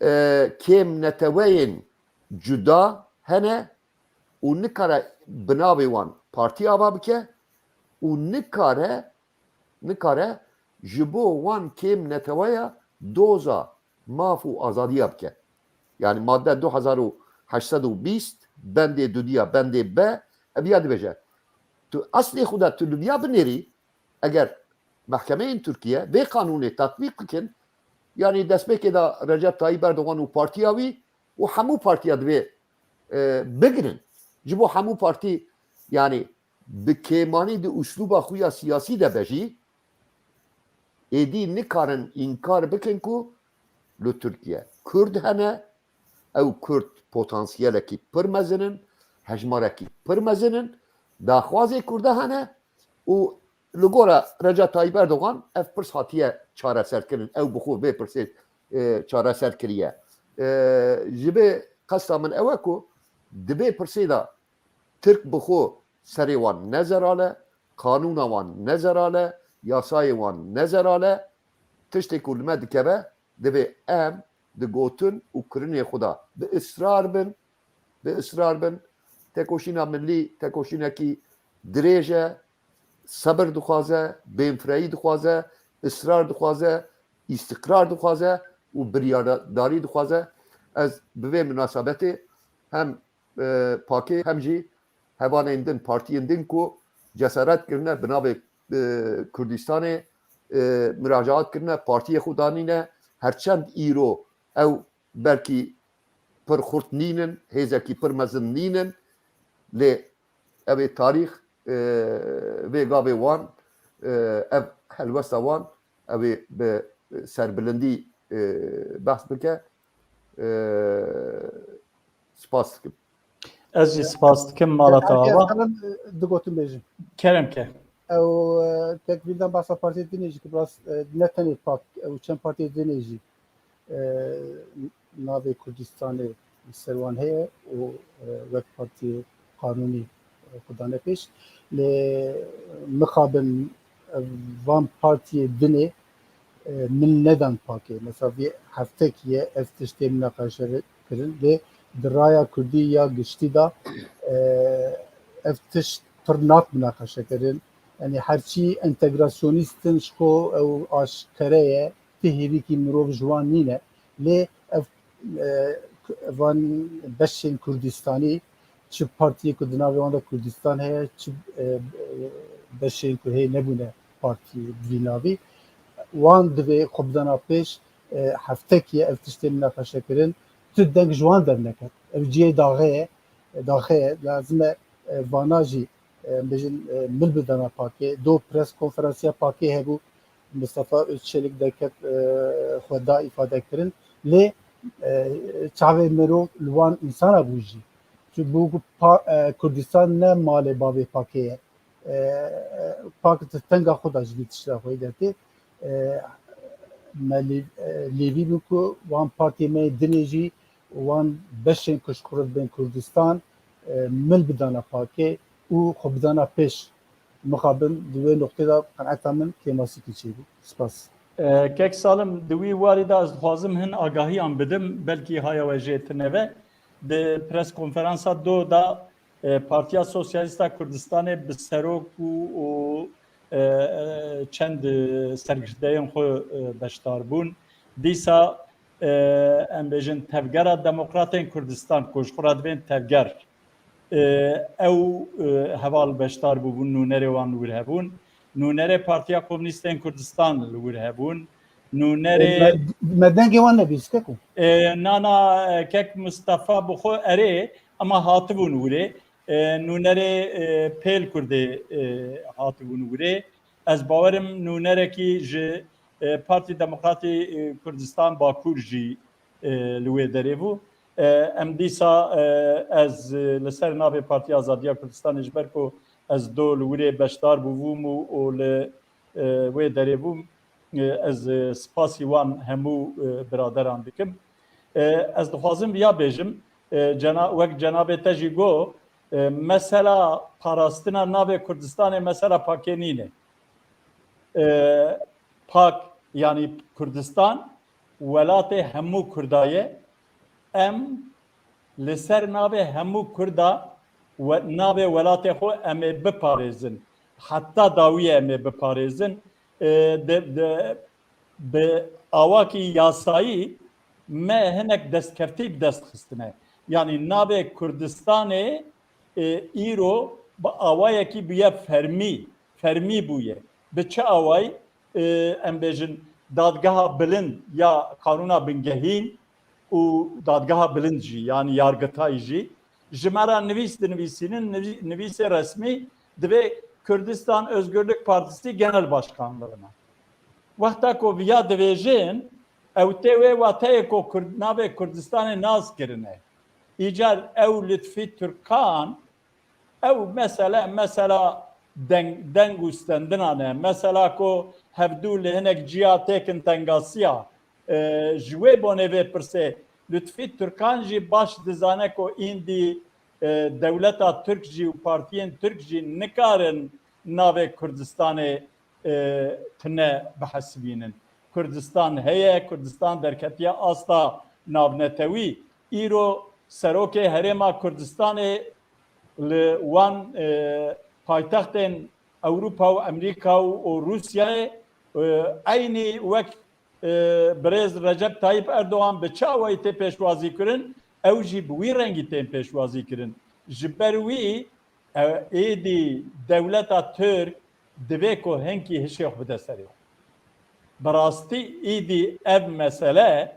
e, kêm neteweyên cuda hene û nikare bi navê wan partî ava bike û nikare, nikare ji bo wan kêm neteweya doza maf û azadiya bike. Yani madde du hezar û heşt sed û bîst bendê dudiya, bendê B, ev ya dibêje. Tu eslê xwe de tu li viya binêrî, eger mehkemeyên Tirkiye vê qanûnê tatbîq bikin, yani destpêkê de Recep Tayyip Erdogan û partiya wî û hemû partiya divê, e, bigirin. Ji bo hemû partî, yani bi kêmanî di uslûba xwe ya siyasî de be jî, êdî nikarin înkar bikin ku li Tirkiye Kurd hene, ew Kurd potansiyelekî pir mezin in, hejmarekî pir mezin in, daxwazê Kurda hene û li gora Recep Tayyip Erdogan ev pirs hatiye çareserkirin. Ew bi xwe vê pirsê, e, çareser kiriye. E, ji vê qesta min ew e ku di vê pirsê de Tirk bi xwe serê wan ne zelal e, qanûna wan ne zelal e, yasayê wan ne zelal e, tiştê ku li me dikeve, divê em di gotin û kirinê xwe de bi israr bin, bi israr bin. Tekoşîna milî tekoşînekî dirêj e, sebir dixwaze, bênfireyî dixwaze, israr dixwaze, îstiqrar dixwaze û biryardarî dixwaze. Ez bi vê minasebetê hem, e, pakê hem jî hevalên din, partiyên din ku cesaret kirine bi navê, e, Kurdistanê, e, miracaat kirine, partiyê xwe danîne, herçend îro ew belkî pir xurt nînin, hêzekî pir mezin nînin, lê ev ê tarîx, e, vê gavê wan, e, ev helwesta wan, ew ê bi serbilindî, e, behs bike. E, spas dikim. Ez jî spas dikim mala te ava. Digotin bêjim. Kerem ke. Ew, e, tekbîrdan behsa partiyê dinê jî ki biraz, e, ne tenê pak, ew çend partiyê dinê jî, e, navê Kurdistanê li ser wan heye û, e, wek partiyê qanûnî, e, xwe dane pêş. Lê mixabin, e, van partiyê dinê, e, min nedan pakê. Mesela vê heftekî ye ev tiştê minaqeşe kirin. Lê di raya Kurdî ya giştî de, e, ev tişt pir nat minaqeşe kirin. Yani herçî entegrasyonîst in ji xwe ew aşkere ye. Ti hêvîkî mirov ji wan nîne. Lê ev, e, van beşên Kurdistanî, çi partiyê ku di navê wan de Kurdistan heye, çi, e, e, beşên ku hê nebûne partiyê bi vî navî, wan divê xwe bidana pêş, e, heftekî ye ev tiştê minaqeşe kirin, tu deng ji wan derneket. Ev cihê daxê ye, daxê ye. Lazim e, e, vana jî, e, em bêjin, e, mil bidana pakê. Do pres konferansiya pakê hebû, Mustafa Özçelik derket, e, xwe da îfade kirin. Lê e, çavê mirov li wan însana bû jî. Çi bû ku pa-, e, Kurdistan ne malê bavê Pakê ye. E, e, Pak di tenga xwe de ji vî tişta xwe dertê. E, me lê-, e, lêvî bû ku wan partiyê me yê dinê jî wan beşên ku ji xwe re dibên Kurdistan, e, mil bidana Pakê û xwe bidana pêş. Mixabin di wê noqtê de qenaeta min kêmasîkî çêbû. Spas. E, Kek Salim, di wî warî de ez dixwazim hin agahiyan bidim, belkî haya we jê tine ve. Di pres konferansa do de, e, Partiya Sosyalîst a Kurdistanê bi serok û, û, e, e, çend, e, sergirdeyên xwe, e, beşdar bûn. Dîsa, e, em bêjin Tevgera Demokratên Kurdistan, ku ji xwe re dibên Tevger, e, ew, e, heval beşdar bûbûn, nûnerê wan li wir hebûn. Nûnerê Partiya Komînîstên Kurdistan li wir hebûn. Nûnerê Me, me dengê wan nebîst, keko. E, na, na, e, kek Mistefa bi xwe erê, ema hatibûn wirê. E, nûnerê, e, Pêl Kurdê, e, hatibûn wirê. Ez bawerim nûnerekî ji, e, Partî Demokratî, e, Kurdistan Bakur jî, e, li wê derê bû. E, em dîsa, e, ez, e, li ser navê Partiya Azadiya Kurdistanê, ji ber ku ez do li wirê beşdar bûbûm û, û li, e, wê derê bûm, e, ez, e, spasî wan hemû, e, biraderan dikim. E, ez dixwazim viya bêjim, e, cena-, wek cenabê te jî got, e, mesela parastina navê Kurdistanê mesela Pakê nîne. E, Pak, yanî Kurdistan, welatê hemû Kurda ye. Em li ser navê hemû Kurda we, navê welatê xwe em ê biparêzin. Heta dawiyê em ê biparêzin. E, de, de, bi awakî yasayî me hinek destkeftî bi dest xistine. Yanî navê Kurdistanê, e, îro bi awayekî bûye fermî, fermî bûye. Bi çi awayî? E, em bêjin dadgeha bilind ya qanûna bingehîn û dadgeha bilind jî, yanî yargıtay jî, ji me re nivîs dinivîsînin, nivî-, nivîsê resmî divê Kürdistan Özgürlük Partisi Genel Başkanlığına. Wexta ku viya divêjin, ew tê wê wateyê ku Kurd-, navê Kurdistanê nas kirine. Îcar ew Lütfî Türkan, ew mesele, mesela deng, deng û stendinan e. Mesela ku hevdû li hinek ciya têkin tengasiya. E, ji wê bonê vê pirsê Lütfî Türkan jî baş dizane ku îndî, e, dewleta Tirk jî û partiyên Tirk jî nikarin navê Kurdistanê, e, tune bihesibînin. Kurdistan heye, Kurdistan derketiye asta navnetewî. Îro serokê Herêma Kurdistanê li wan, e, paytextên Ewropa û Amerîka û, û Rûsyayê, e, eynî wek, e, birêz Recep Tayyip Erdogan bi çi awayî tê pêşwazî kirin, ew jî bi wî rengî tên pêşwazî kirin. Ji ber wî, e, êdî dewleta Tirk divê ku hinkî hişê xwe bide serê xwe. Bi rastî êdî ev mesele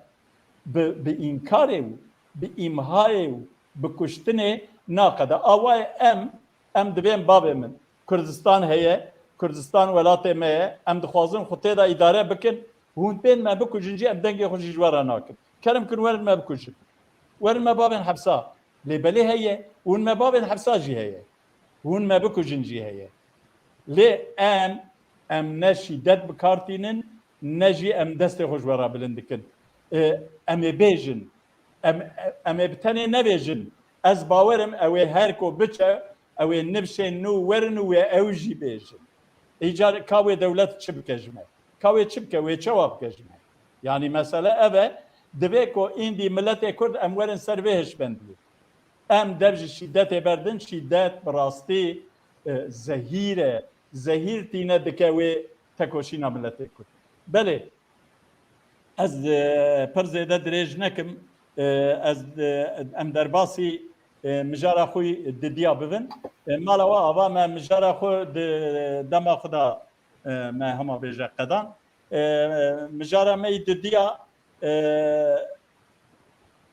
bi, bi înkarê û bi îmhayê û bi kuştinê naqede. Awayê em, em dibên bavê min. Kurdistan heye, Kurdistan welatê me ye, em dixwazin xwe tê de îdare bikin, hûn bên me bikujin jî em dengê xwe jî ji we re nakin. Kerem kin werin me bikujin. Werin me bavên hepsa. Lê belê heye, hûn me bavên hepsa jî heye. Hûn me bikujin jî heye. Lê em, em ne şîdet bi kar tînin, ne jî em destê xwe ji we re bilind dikin. E, em ê bêjin. Em, em ê bi tenê nebêjin. Ez bawerim ew ê her ku biçe, ew ê nifşên nû werin û wê ew jî bêjin. Îcar ka wê dewlet çi bike ji me? Ka wê çi bike? Wê çawa bike ji me? Yanî mesele ev e, divê ku îndî miletê Kurd em werin ser vê hişmendiyê. Em dev ji şîdetê berdin, şîdet bi rastî, e, zehîr e. Zehîr tîne dike wê tekoşîna miletê Kurd. Belê, ez, e, pir zêde dirêj nekim. E, ez, e, em derbasî, e, mijara xwe didiya bibin. E, mala we ava me mijara xwe di dema xwe de, e, me hema bêje qedan. E, mijara me yî didiya, e,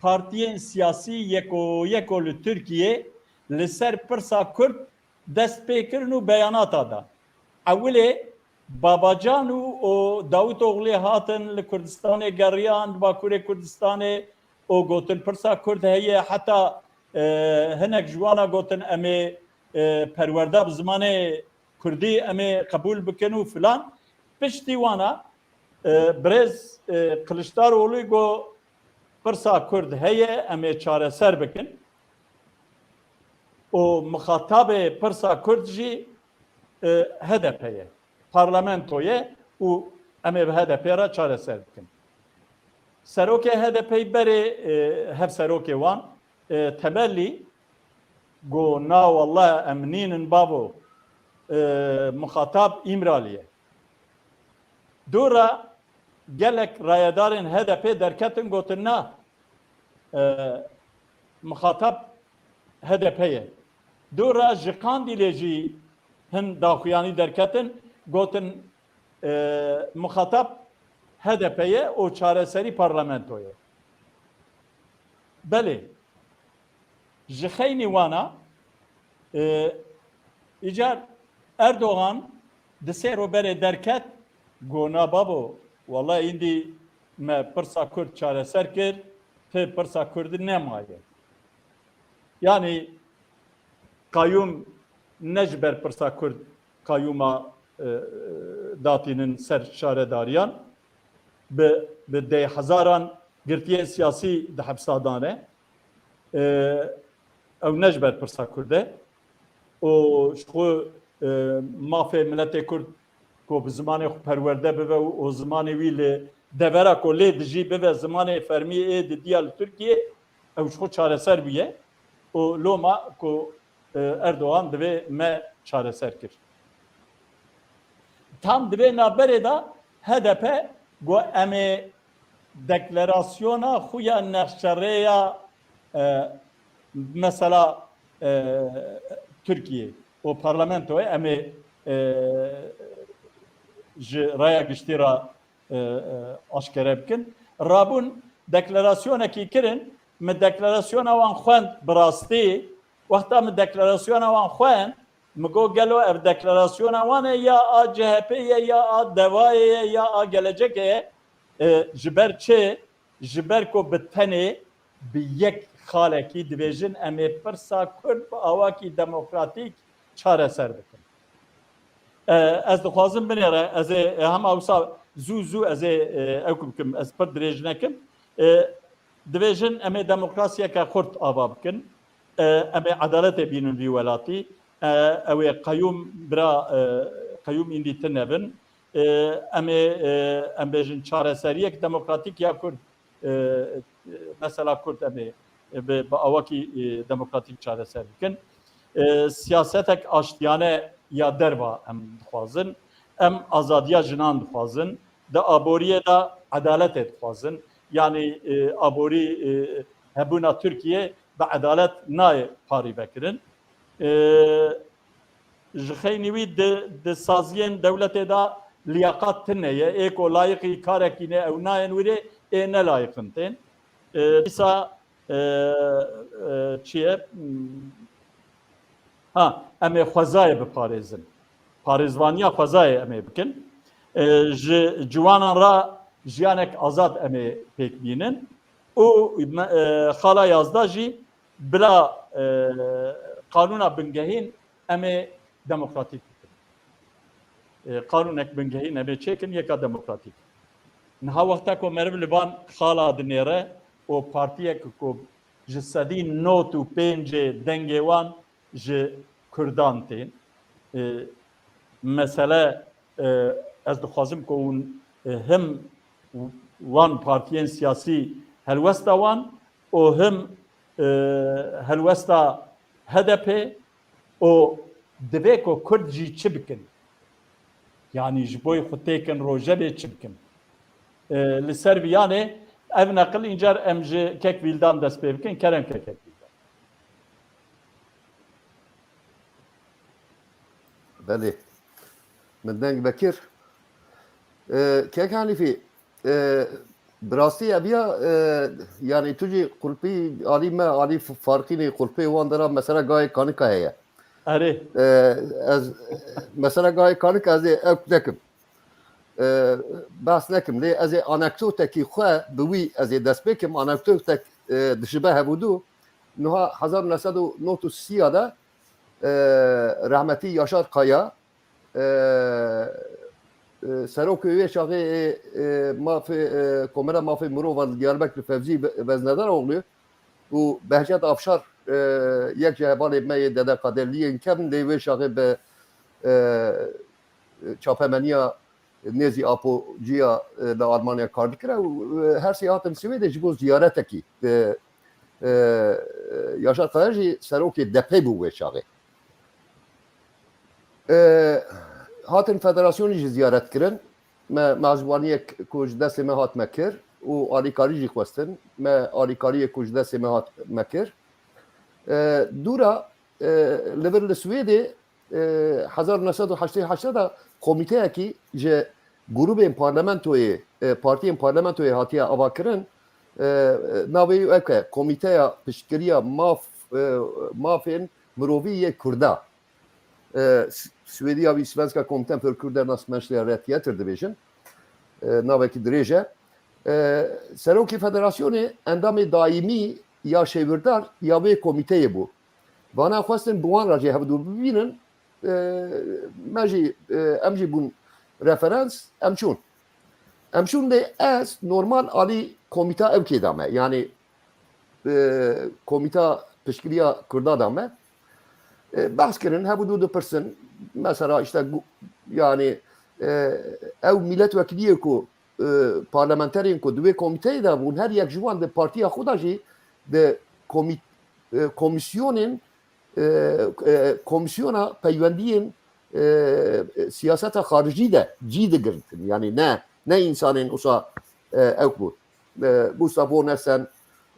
partiyên siyasî yeko yeko li Tirkiyê li ser pirsa Kurd dest pê kirin û beyanata da. Ewilê Babacan û, û Davutoğlu hatin li Kurdistanê geriyan, li Bakurê Kurdistanê, û gotin pirsa Kurd heye, heta, e, hinek ji wana gotin em ê, e, perwerde bi zimanê Kurdî em ê qebûl bikin û filan. Piştî wana, e, birêz, e, Kiliçdaroglu got, pirsa Kurd heye, em ê çareser bikin. Û mixatabê pirsa Kurd jî, e, H D P ye. Parlamento ye û em ê bi H D P re çareser bikin. Serokê H D P'yê berê, e, hevserokê wan, e, Temelî got, na wallah em nînin bavo, e, mixatab Îmralî ye. Dû re gelek rayedarên H D P derketin gotin na, e, mixatab H D P ye. Dû re ji Qandîlê jî hin daxuyanî derketin, gotin, e, mixatab H D P ye û çareserî parlamento ye. Belê, ji xeynî wana, e, îcar Erdogan di sê ro berê derket, got, na babo, wala îndî me pirsa Kurd çareser kir, ti pirsa Kurd nemaye. Yanî qayûm ne ji ber pirsa Kurd qayûma, e, datînin ser şaredariyan, bi, bi deh hezaran girtiyên siyasî di hepsa dane. E, ew ne ji ber pirsa Kurd e. Û ji xwe, e, mafê miletê Kurd ku bi zimanê xwe perwerde bibe û, û zimanê wî li devera ku lê dijî bibe zimanê fermî ê didiya li Tirkiyê, ew ji xwe çareser bûye û loma ku, e, Erdogan divê me çareser kir. Tam divê navberê de H D P got, em ê deklarasyona xwe ya nexşerêya, e, mesela, e, Tirkiyê û parlamentoyê em ê, e, ji raya giştî re, e, e, aşkere bikin. Rabûn deklarasyonekî kirin, min deklarasyona wan xwend bi rastî, wexta min deklarasyona wan xwend, min got, gelo ev deklarasyona wan e ya a C H P ye, ya a Devayê ye, ya a Gelecekê ye? E, ji ber çi? Ji ber ku bi tenê, bi yek xalekî dibêjin, em ê pirsa Kurd bi awakî demokratîk çareser bikin. E, ez dixwazim binêre, ez ê, e, hema wisa zû zû ez ê, e, ew kim kim, ez pir dirêj nekim. E, dibêjin, em ê demokrasiyeke xurt ava bikin. E, em ê edaletê bînin vî welatî. E, ew ê qeyûm bira, e, qeyûm îndî tine bin. E, em ê, e, em bêjin çareseriyek demokratîk ya Kurd, e, mesela Kurd em ê, e, bi, bi awakî, e, demokratîk çareser bikin. E, siyasetek aştiyane ya derva em dixwazin. Em azadiya jinan dixwazin. Di aboriyê de edaletê dixwazin. Yanî, e, aborî, e, hebûna Tirkiye bi edalet nayê parî vekirin. E, ji xeynî wî di, di saziyên dewletê de liyaqat tune ye. Ê ku layiqî karekî ne, ew nayên wîrê, ê ne layiqin tên. E, dîsa, e, e, çi ye? Hmm. Ha, em ê xwezayê biparêzin. Parêzvaniya xwezayê em ê bikin. E, ji ciwanan re jiyanek azad em ê pêk bînin. Û me, e, xala yazdeh jî bila, e, qanûna bingehîn em ê demokratîk bikin. E, qanûnek bingehîn em ê çêkin, yeka demokratîk. Niha wexta ku meriv li van xala dinêre û partiyek ku ji sedî nod û pêncê dengê wan ji Kurdan tên, e, mesele, e, ez dixwazim ku hûn, e, him wan partiyên siyasî helwesta wan û him, e, helwesta H D P û divê ku Kurd jî çi bikin? Yanî ji bo xwe têkin rojevê çi bikin? E, li ser viyanê ev neqil încar em ji kek Vîldan dest pê bikin. Kerem ke kek Vîldan. Belê. Min deng vekir. E, kek Hanîfî, e, bi rastî eviya, e, yanî tu jî qulpî alî me, alî Farqînî qulpê wan dera mesela gayê kanika heye. Erê. E, ez, mesela gayê kanik ez ê ew nekim. E, behs nekim. Lê ez ê anekdotekî xwe bi wî ez ê dest pê kim. Anekdotek e, dişibe hevûdû. Niha hezar û neh sed û nod û sî ya de, e, rehmetî Yaşar Kaya, e, e, serokê wê çaxê, e, e, mafê, e, Komera Mafê Mirovan Diyarbekir Fevzî Ve-, Veznedaroğlu û Behcet Afşar, e, yek ji hevalê me yê Dede Kaderliyên kevn lê wê çaxê bi, e, çapemeniya nêzî Apociya, e, li Almanya kar dikire û, e, her sê hatin Swêdê ji bo ziyaretekî. E, e, Yaşar Kaya jî serokê D P bû wê çaxê. E, hatin federasyonê jî ziyaret kirin. Me, me ji waniyek ku ji destê me hat me kir û alîkarî jî xwestin. Me alîkariyê ku ji destê me hat me kir. E, dûra, e, li vir li Swêdê, e, hezar neh sed û heştê heşt de komîteyekî ji grûbên parlamentoyê, e, partiyên parlamentoyê hatiye avakirin. E, navê wî ew e, Komîteya Piştgiriya Maf, e, Mafên Mirovî yê Kurda. E, S-, Swêdiya wî Svenska Kommittén för Kurdernas Mänskliga Rättigheter dibêjin. E, navekî dirêj e. E, serokê federasyonê endamê daîmî ya şêwirdar ya wê komîteyê bû. Vana xwestin bi wan re jî hevdû bibînin. E, me jî, e, em jî bûn referans, em çûn. Em çûn lê ez normal alî komîta ewkê de me. Yanî, e, komîta piştgiriya Kurda de me. E, behs kirin, hevdû dipirsin. Mesela işte gu-, yanî, e, ew milletvekiliyê ku, e, parlamenterên ku di wê komîteyê de bûn, her yek ji wan di partiya xwe de jî di komî-, e, komîsyonên, e, e, komîsyona peywendiyên, e, siyaseta xaricî de cî digirtin. Yanî ne, ne însanên wisa, e, ew bûn. E, Gustavo Nessen,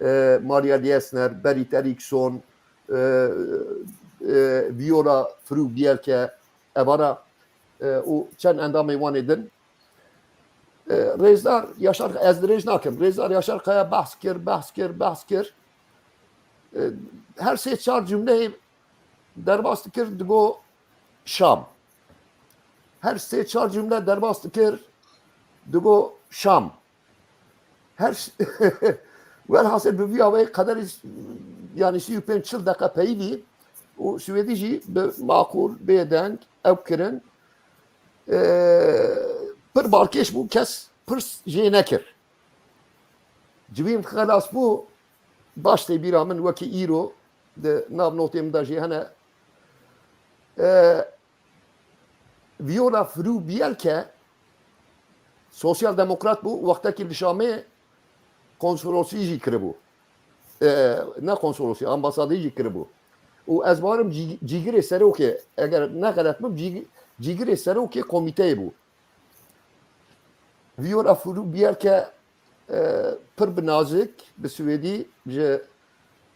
e, Maria Liesner, Berit Eriksson, e, e, Viola Fru Bielke, evana, e, û çend endamên wan ê din. E, Rêzdar Yaşar, ez dirêj nakim. Rêzdar Yaşar Kaya behs kir, behs kir, behs kir. E, her sê çar cumleyê derbas dikir, digo Şam. Her sê çar cumle derbas dikir, digo Şam. Her ş-, welhasil bi vî awayî qederî s-, yanî sî û pênc çil deqe peyivî û Swêdî jî bi maqûl, bêdeng ew kirin. E, pir balkêş bû, kes pirs jê nekir. Civîn xelas bû, baş tê bîra min wekî îro di nav notê min de jî hene. E, Viola Fru Bielke sosyal demokrat bû, wextekî li Şamê konsolosî jî kiribû. E, ne konsolosî, ambasadî jî kiribû. Û ez barim cî-, cîgirê serokê, eger ne xelet bim, cî-, cîgirê serokê komîteyê bû. Viola Fru Bielke, e, pir bi nazik, bi swêdî ji,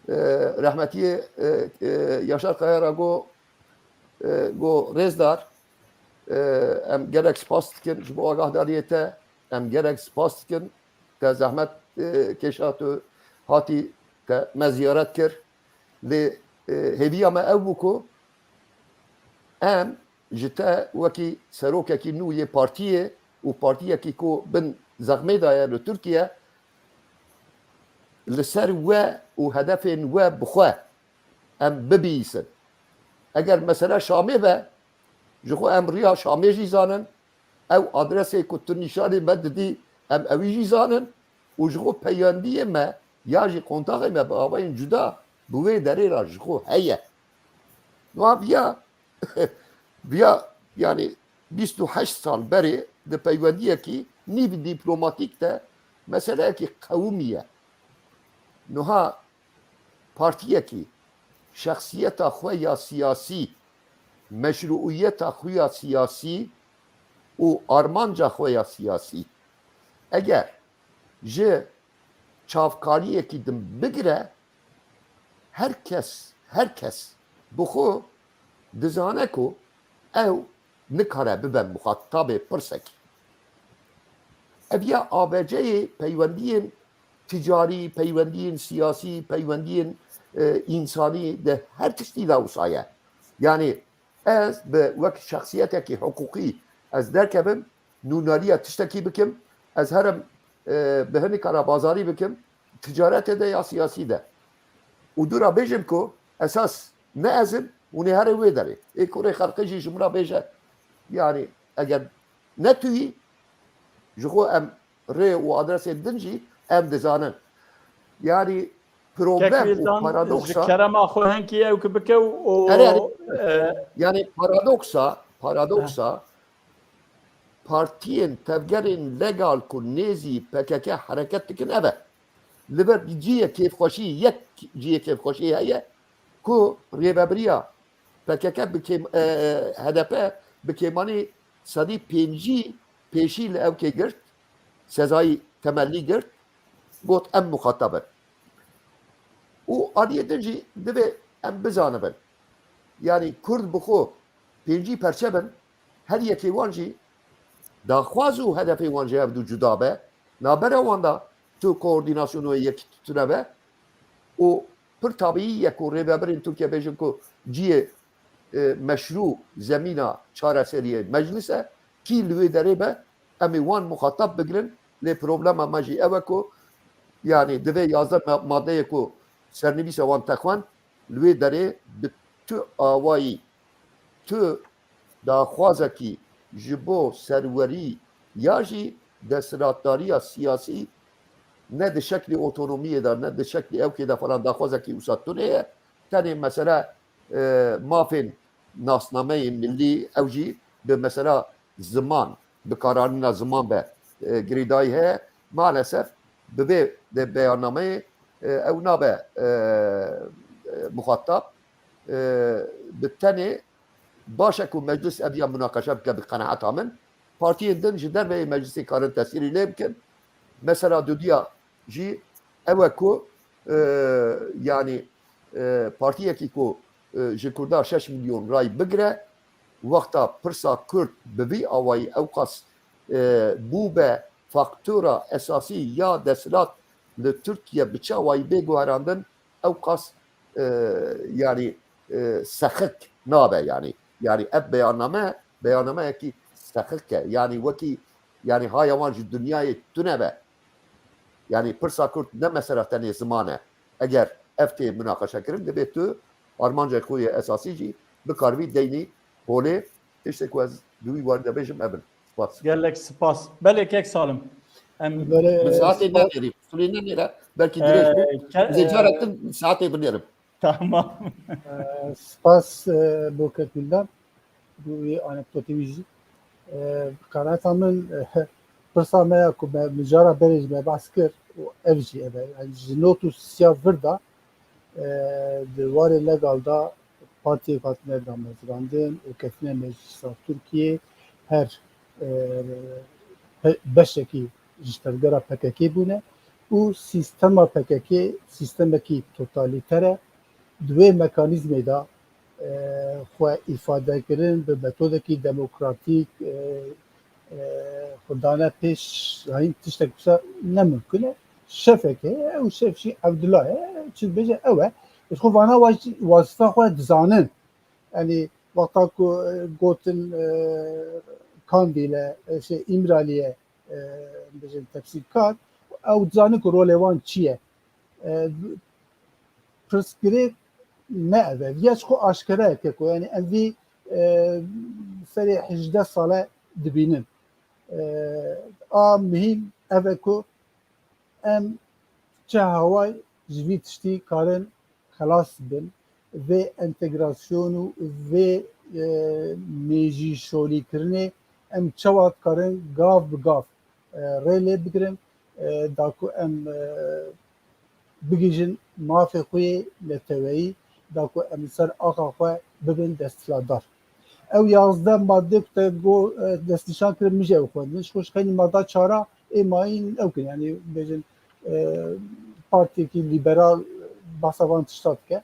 e, rehmetiyê, e, e, Yaşar Kaya re got, e, got, Rêzdar, e, em gelek spas dikin ji bo agahdariyê te, em gelek spas dikin, te zehmet, e, kêşa tu hatî, te me ziyaret kir. Lê, e, hêviya me ew bû ku em ji te wekî serokekî nû yê partiyê û partiyekî ku bin zexmê de ye li Tirkiye, li ser we û hedefên we bi xwe em bibihîsin. Eger mesele Şamê be, ji xwe em riya Şamê jî zanin, ew adresê ku tu nîşanî me didî, em ewî jî zanin û ji xwe peywendiyê me ya jî kontaxê me bi awayên cuda bi wê derê re ji xwe heye. Niha viya, viya, yanî bîst û heşt sal berê di peywendiyekî nîv dîplomatîk de meseleyekî qewimî ye. Niha partiyekî şexsiyeta xwe ya siyasî, meşruiyeta xwe ya siyasî û armanca xwe ya siyasî, eger ji çavkaniyekî din bigire, her kes, her kes bi xwe dizane ku ew nikare bibe muxatabê pirsekî. Ev ya A B C'yê peywendiyên ticarî, peywendiyên siyasî, peywendiyên, e, însanî di her tiştî de wisa ye. Yanî ez bi wek şexsiyetekî hiqûqî ez derkevim, nûnariya tiştekî bikim, ez herim, e, bi hinî kara bazarî bikim, ticaretê de ya siyasî de. Û dûra bêjim ku esas ne ez im, hûn ê here wê derê. Ê kurê xelqê jî ji min re bêje, yanî eger ne tu yî, ji xwe em rê û adresên din jî em dizanin. Yanî problem û paradoksa. Ji kerema xwe hinkî ew ki bike û, û, Erê, erê. E, yanî paradoksa, paradoksa partiyên tevgerên legal ku nêzî P K K hereket dikin ev e. Li vir cihê kêfxweşî, yek cihê kêfxweşî heye ku rêvebiriya P K K bi kêm-, e, H D P bi kêmanî sedî pêncî pêşî li ewkê girt, sezayî temellî girt, got em muxatab in. Û aliyê din jî divê em bizanibin. Yanî Kurd bi xwe pêncî perçe bin, her yekê wan jî daxwaz û hedefê wan ji hev du cuda be, nabera wan de tu koordînasyon û yekî tune be û pir tabîî ye ku rêvebirên Tirkiye bêjin ku cihê, e, meşrû zemîna çareseriyê meclis e, kî li wê derê be, em ê wan muxatab bigirin, lê problema me jî ew e ku, yanî divê yazdeh ma-, madeyê ku sernivîsa wan te xwend, li wê derê bi tu awayî, tu daxwazekî ji bo serwerî ya jî desthilatdariya siyasî ne di şeklê otonomiyê de, ne di şeklê ewkê de falan daxwazekî wisa tune ye. Tenê mesele, e, mafên nasnameyên millî, ew jî bi mesela ziman, bikaranîna ziman be, e, girêdayî heye. Maalesef bi vê de beyannameyê, e, ew nabe, e, e, muxatab, e, bi tenê baş e ku meclis ev ya munaqeşe bike bi qenaeta min. Partiyên din ji derveyê meclisê karin tesîrî lê bikin. Mesela dudiya jî ew e ku, e, yanî, e, partiyekî ku, e, ji Kurda şeş milyon ray bigire, wexta pirsa Kurd bi vî awayî ewqas, e, bûbe faktora esasî ya desthilat li Tirkiye bi çi awayî bê guherandin, ewqas, e, yanî, e, sexik nabe yanî. Yanî ev beyanname, beyannameyekî sexik e. Yanî wekî, yanî haya wan ji dinyayê tune be. Yanî pirsa Kurd ne mesela tenê ziman e. Eger ev tê munaqeşekirin, divê tu armancên xwe yê esasî jî bikaribî deynî holê. Tiştê ku ez di wî warî de bêjim ev in. Spas. Gelek spas. Belê kek Salim. Em Belê, Min saetê spas. Nenêrî. Sulê nenêre. Belkî dirêj bû. Ee, ke-, Bizê ee, carek din saetê binêrim. Tamam. Ee, spas, e, bo kek Guldan. Bo wî anekdotê wî jî. E, qenaeta min, e, pirsa me ya ku me, min cara berê jî me behs kir û ev jî ev e. Yani ji not û sisiya vir de, e, di warê legal de partiyek hatine damezrandin û ketine meclisa Tirkiyê her, e, pe-, beşekî ji tevgera P K K bûne û sîstema P K K sîstemekî totalîter e. Di wê mekanîzmê de, e, xwe îfade kirin bi metodekî demokratîk, e, e, xwe dane pêş, yanî tiştek wisa ne mimkun e. Şefek heye, ew şef jî Evdula ye, çi dibêje ew e. Ji xwe vana wa jî wazîfa xwe dizanin. Yanî wexta ku, e, gotin, e, Kandîl e, e, şey, Îmralî ye, e, bêjin tefsîrkar, ew dizanin ku rolê wan çi ye. E, pirsgirêk ne ev e. Viya ji xwe aşkere ye keko. Yanî em vî, e, serê hejdeh sale dibînin. E, a muhîm ev e ku em çi haway ji vî tiştî karin xelas bin, vê entegrasyon û vê, e, mêjî şolîkirinê em çawa dikarin gav bi gav, e, rê lê bigirin, e, da ku em, e, bigihîjin mafê xwe yê neteweyî, da ku em li ser axa xwe bibin desthilatdar. Ew yazdeh madde ku te go, e, destnîşan kirin, min jî ew xwendin. Ji xwe ji xeynî madda çara ê mayîn ew kin, yanî bêjin, e, partiyekî lîberal behsa van tişta dike,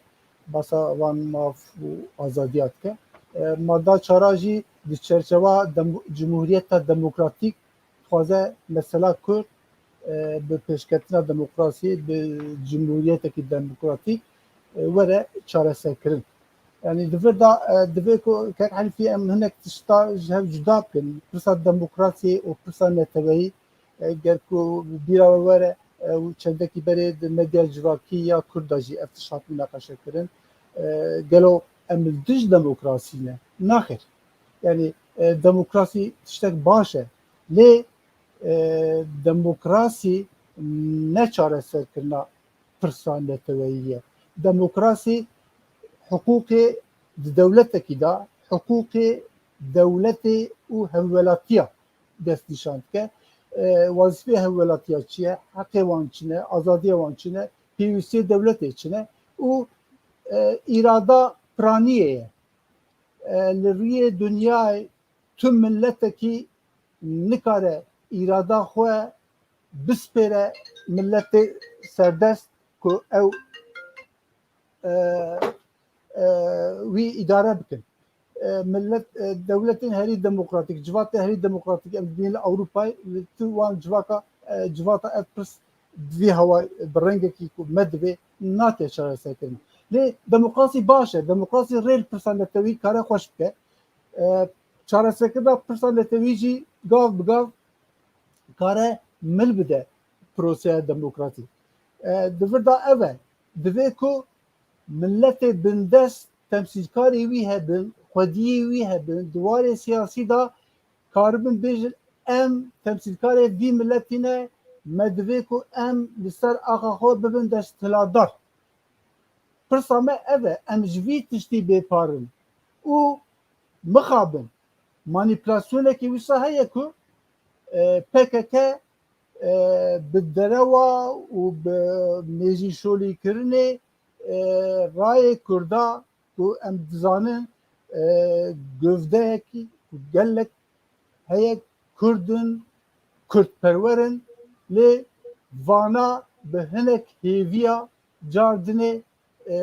behsa van maf û azadiya dike. E, madda çara jî di çerçeva dem-, cumhuriyeta demokratîk dixwaze mesela Kurd, e, bi pêşketina demokrasiyê, bi cumhuriyetekî demokratîk, e, were çareserkirin. Yanî di vir de, e, divê ku kek Henîfî em hinek tişta ji hev cuda bikin. Pirsa demokrasiyê û pirsa neteweyî, e, ger ku bi bîra we were, ew çendekî berê di medya civakî ya Kurd de jî ev tişt hat mineqeşe kirin. E, gelo em li dij demokrasî ne? Naxêr. Yani, e, demokrasî tiştek baş e. Lê, e, demokrasî ne çareserkirina pirsa neteweyî ye. Demokrasî hiqûqê di dewletekî de, hiqûqê dewletê û hevwelatiya destnîşan dike. E, wezîfê hevwelatiya çi ye? Heqê wan çi ne? Azadiya wan çi ne? Pêwîstiyê dewletê çi ne? Û, e, îrada piraniyê ye. E, li rûyê dinyayê tu miletekî nikare îrada xwe bispêre miletê serdest ku ew, e, e, wî îdare bikin. E, millet, e, dewletên herî demokratîk, civatê herî demokratîk em dibînin li Ewropayê, li tu wan civaka, e, civata ev pirs bi vî hewa, bi rengekî ku me divê nate çareserkirin. Lê demokrasî baş e. Demokrasî rê li pirsa netewî kare xweş bike. E, çareserkirina pirsa netewî jî gav bi gav kare mil bide proseya demokratîk. E, di vir de ev e. Divê ku miletê bindest temsîlkarê wî hebin, xwediyê wî hebin, di warê siyasî de karibin bêjin, em temsîlkarê vî miletî ne, me divê ku em li ser axa xwe bibin desthilatdar. Pirsa me ev e, em ji vî tiştî bêpar in û mixabin. Manîpulasyonekî wisa heye ku, e, P K K, e, bi derewa û bi mêjîşolîkirinê, e, rayê Kurda ku em dizanin, e, gövdeyekî ku gelek heye Kurd in, Kurdperwer in, lê vana bi hinek hêviya car dinê, e,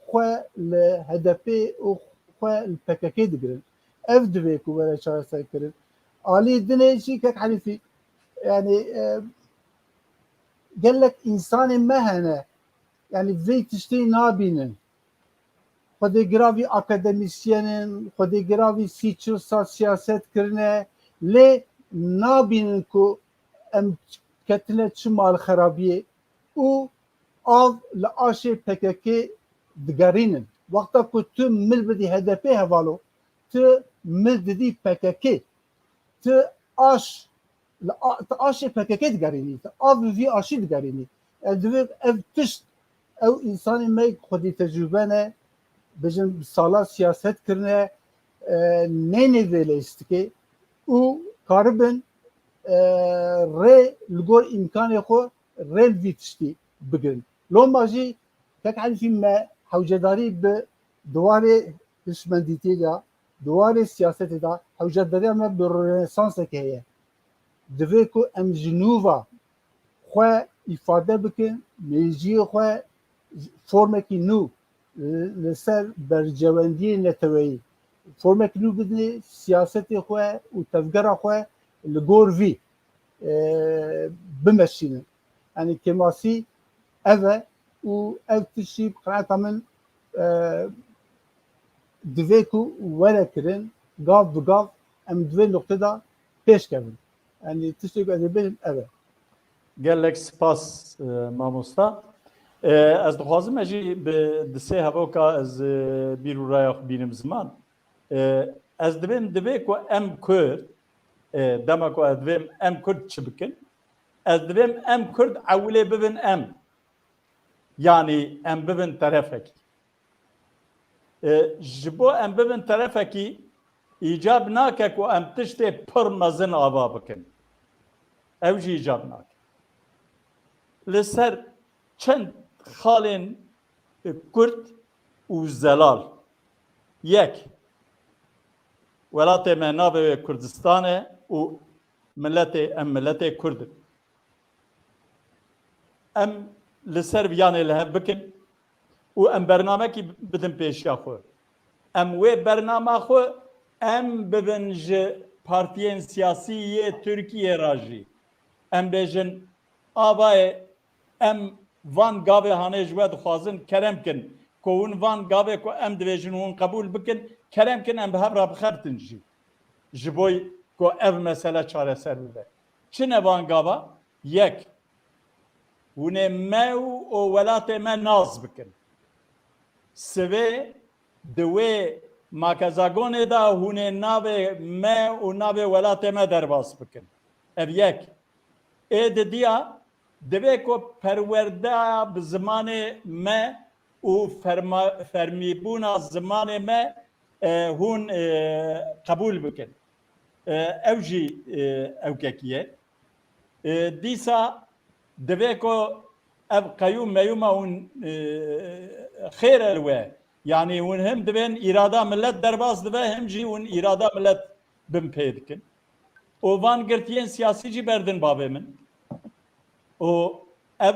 xwe li H D P û xwe li P K K digirin. Ev divê ku were çareserkirin. Alî dinê jî kek Helîfî, yani, e, gelek însanên me hene, yani vê tiştê nabînin. Xwedê giravî akademîsyen in, xwedê giravî sî çil sal siyaset kirine, lê nabînin ku em ketine çi malxerabiyê û av li aşê P K K digerînin. Wexta ku tu mil bidî H D P hevalo, tu mil didî P K K. Tu aş, li a-, tu aşê P K K digerînî, tu av vî aşî digerînî. Ev divê ev tişt, ew însanê me xwedî tecrûbe ne, bijin bi sala siyaset kirine, e, nênê vê lêstikê û karibin, e, rê li gor îmkanê xwe rê li vî tiştî bigirin. Loma jî kek Elîfî me hewcedarî bi di warê hişmendîtiyê de, di warê siyasetê de hewcedariya me bi rönesansekê heye. Divê ku em ji nû ve xwe îfade bikin, mêjiyê xwe formekî nû li ser berjewendiyê neteweyî, formekî nû bidinê siyasetê xwe û tevgera xwe li gor vî, e, bimeşînin. Yanî kêmasî ev e û ev tiştî bi qenaeta min, e, divê ku were kirin, gav bi gav em di vê nuqtê de pêş kevin. Yanî tiştê ku ez ê bêjim ev e. Gelek spas, e, mamosta. E, ez dixwazim ez jî bi di sê hevoka ez, e, bîr û raya xwe bînim ziman. E, ez divêm divê ku em Kurd, e, dema ku ez divêm em Kurd çi bikin? Ez divêm em Kurd ewilê bibin em. Yanî em bibin terefekî. E, ji bo em bibin terefekî, îcab nake ku em tiştê pir mezin ava bikin. Ew jî îcab nake. Li ser çend xalên, e, kurt û zelal. Yek, welatê me navê wê Kurdistan e û miletê, em miletê Kurd in. Em li ser viyanê li hev bikin û em bernamekî bidin pêşiya xwe. Em wê bernama xwe em bibin ji partiyên siyasî yê Tirkiyê re jî. Em bêjin, avayê em van gavê hanê ji we dixwazin, kerem kin ku hûn van gavê ku em dibêjin hûn qebûl bikin, kerem kin em bi hev re bixebtin jî. Ji bo ku ev mesele çareser bibe. Çi ne van gava? Yek, Hûn ê me û, û welatê me nas bikin. Sivê di wê makezagonê de hûn ê navê me û navê welatê me derbas bikin. Ev yek. Ê didiya, divê ku perwerdeya bi zimanê me û ferma-, fermîbûna zimanê me, e, hûn, e, qebûl bikin. E, ew jî, e, ewkekî ye. E, dîsa divê ku ev qeyûm meyûma hûn, e, xêr e li we. Yanî hûn him divên îrada millet derbas dibe, him jî hûn îrada millet bin pê dikin. Û van girtiyên siyasî jî berdin bavê min. Û ev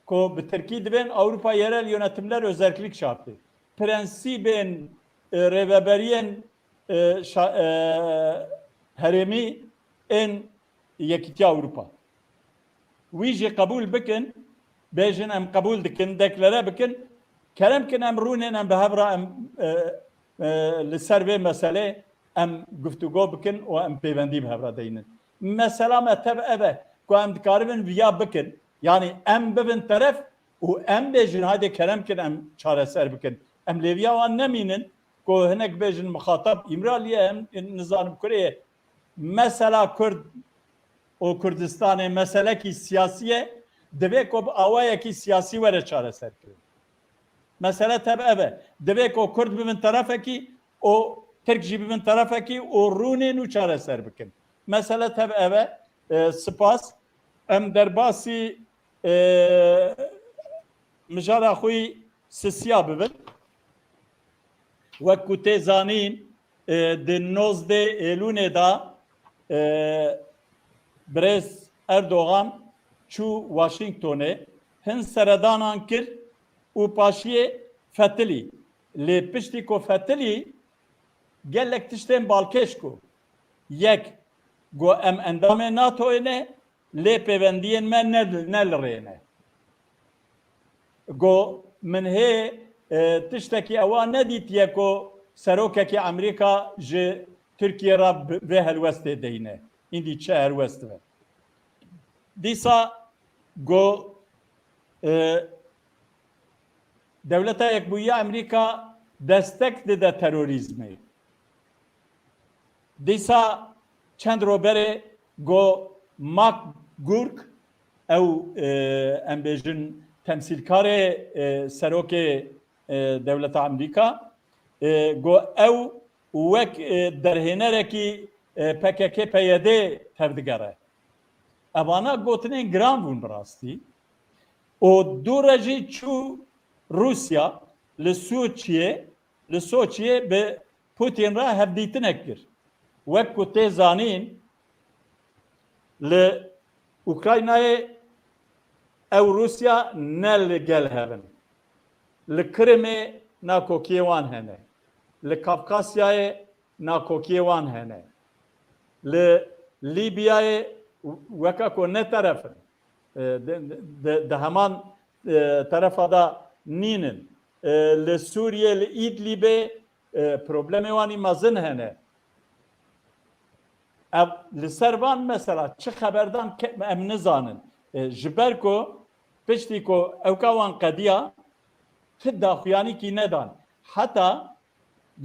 ku bi tirkî divên Avrupa Yerel Yönetimler Özellik Şartı. Prensîbên, e, rêveberiyên, e, şa-, e, herêmî ên Yekîtiya Ewropa. Wî jî qebûl bikin, bêjin em qebûl dikin, deklare bikin, kerem kin em rûnên em bi hev re em, e, e, li ser vê meselê em guftûgo bikin û em pêvendî bi hev re deynin. Mesela me tev ev e ku em dikaribin viya bikin, yanî em bibin teref û em bêjin, haydê kerem kin em çareser bikin. Em lê viya wan nemînin ku hinek bêjin mixatab Îmraliyê, em nizanim kurê ye. Mesela Kurd û Kurdistanê meselekî siyasî ye, divê ku bi awayekî siyasî were çareserkirin. Mesele tev ev e. Divê ku Kurd bibin terefekî û Tirk jî bibin terefekî û rûnên û çareser bikin. Mesele tev ev e. E, spas. Em derbasî, e, mijara xwe yî sisiya bibin. Wek ku tê zanîn, e, di nozdeh Êlûnê de, e, birêz Erdogan çû Washingtonê, hin seredanan kir û paşiyê fetilî. Lê piştî ku fetilî, gelek tiştên balkêş ku, yek, got em endamê NATOyê ne, lê pêvendiyên me ne, ne li rê ne. Got min hê, e, tiştekî ewa nedîtiye ku serokekî Amerîka ji Tirkiye re bi, vê helwestê deyne. Îndî çi helwest be? Dîsa got, e, Dewleta Yekbûyî ya Amerîka destek dide terorîzmê. Dîsa çend roj berê got Mark Gurk, ew, e, em bêjin temsîlkarê, e, serokê, e, dewleta Amerîka, e, got ew wek, e, derhênerekî, e, P K K P Y D tevdigere. Evana gotinên giran bûn bi rastî. Û dû re jî çû Rûsya li Sûçiyê, li Soçiyê bi Putin re hevdîtinek kir. Wek ku tê zanîn, li Ukraynayê ew Rûsya ne li gel hev in. Li Kirimê nakokiyê wan hene. Li Kafkasyayê nakokiyê wan hene. Li Lîbyayê weka ku ne teref in, e, di, di, di heman, e, terefa de nînin. E, li Sûriyê, li Îdlîbê, e, problemê wan î mezin hene. Ev, li ser van mesela çi xeberdan ke-, em nizanin. E, ji ber ku piştî ku ewka wan qediya, ti daxuyanîkî nedan. Heta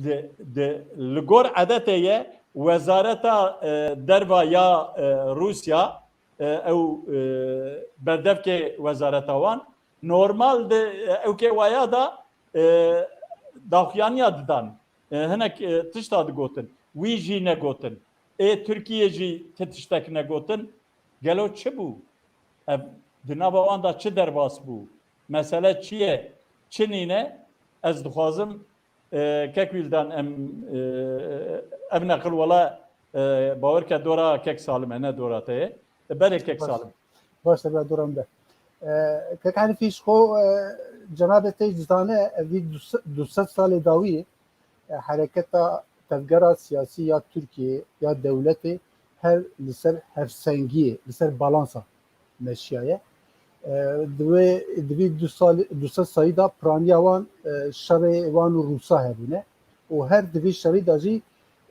di, di, li gor edetê ye, wezareta, e, derva ya, e, Rûsya, e, ew, e, berdevkê wezareta wan, normal di, e, ewkê waya da, e, daxuyaniya didan. E, hinek, e, tişta digotin. Wî jî negotin. Ê Tirkiyê jî ti tiştek negotin. Gelo çi bû? Ev di nava wan de çi derbas bû? Mesele çi ye? Çi nîne? Ez dixwazim, e, kek Wîldan em, e, ev neqil wela, e, bawer ke dora kek Salim e, ne dora te ye. E, belê kek Baş. Salim. Baş, te dora min de. E, kek Henîfî ji xwe, e, cenabê te zane, ev vî du sed, du sed salê dawî, e, hereketa tevgera siyasî ya Tirkiyê ya dewletê her li ser hevsengiyê, li ser balansa meşiyaye. E, di wê, di vî du sal, du sed salî de piraniya wan, e, şerê wan û Rûsa hebûne û her di vî şerî de jî,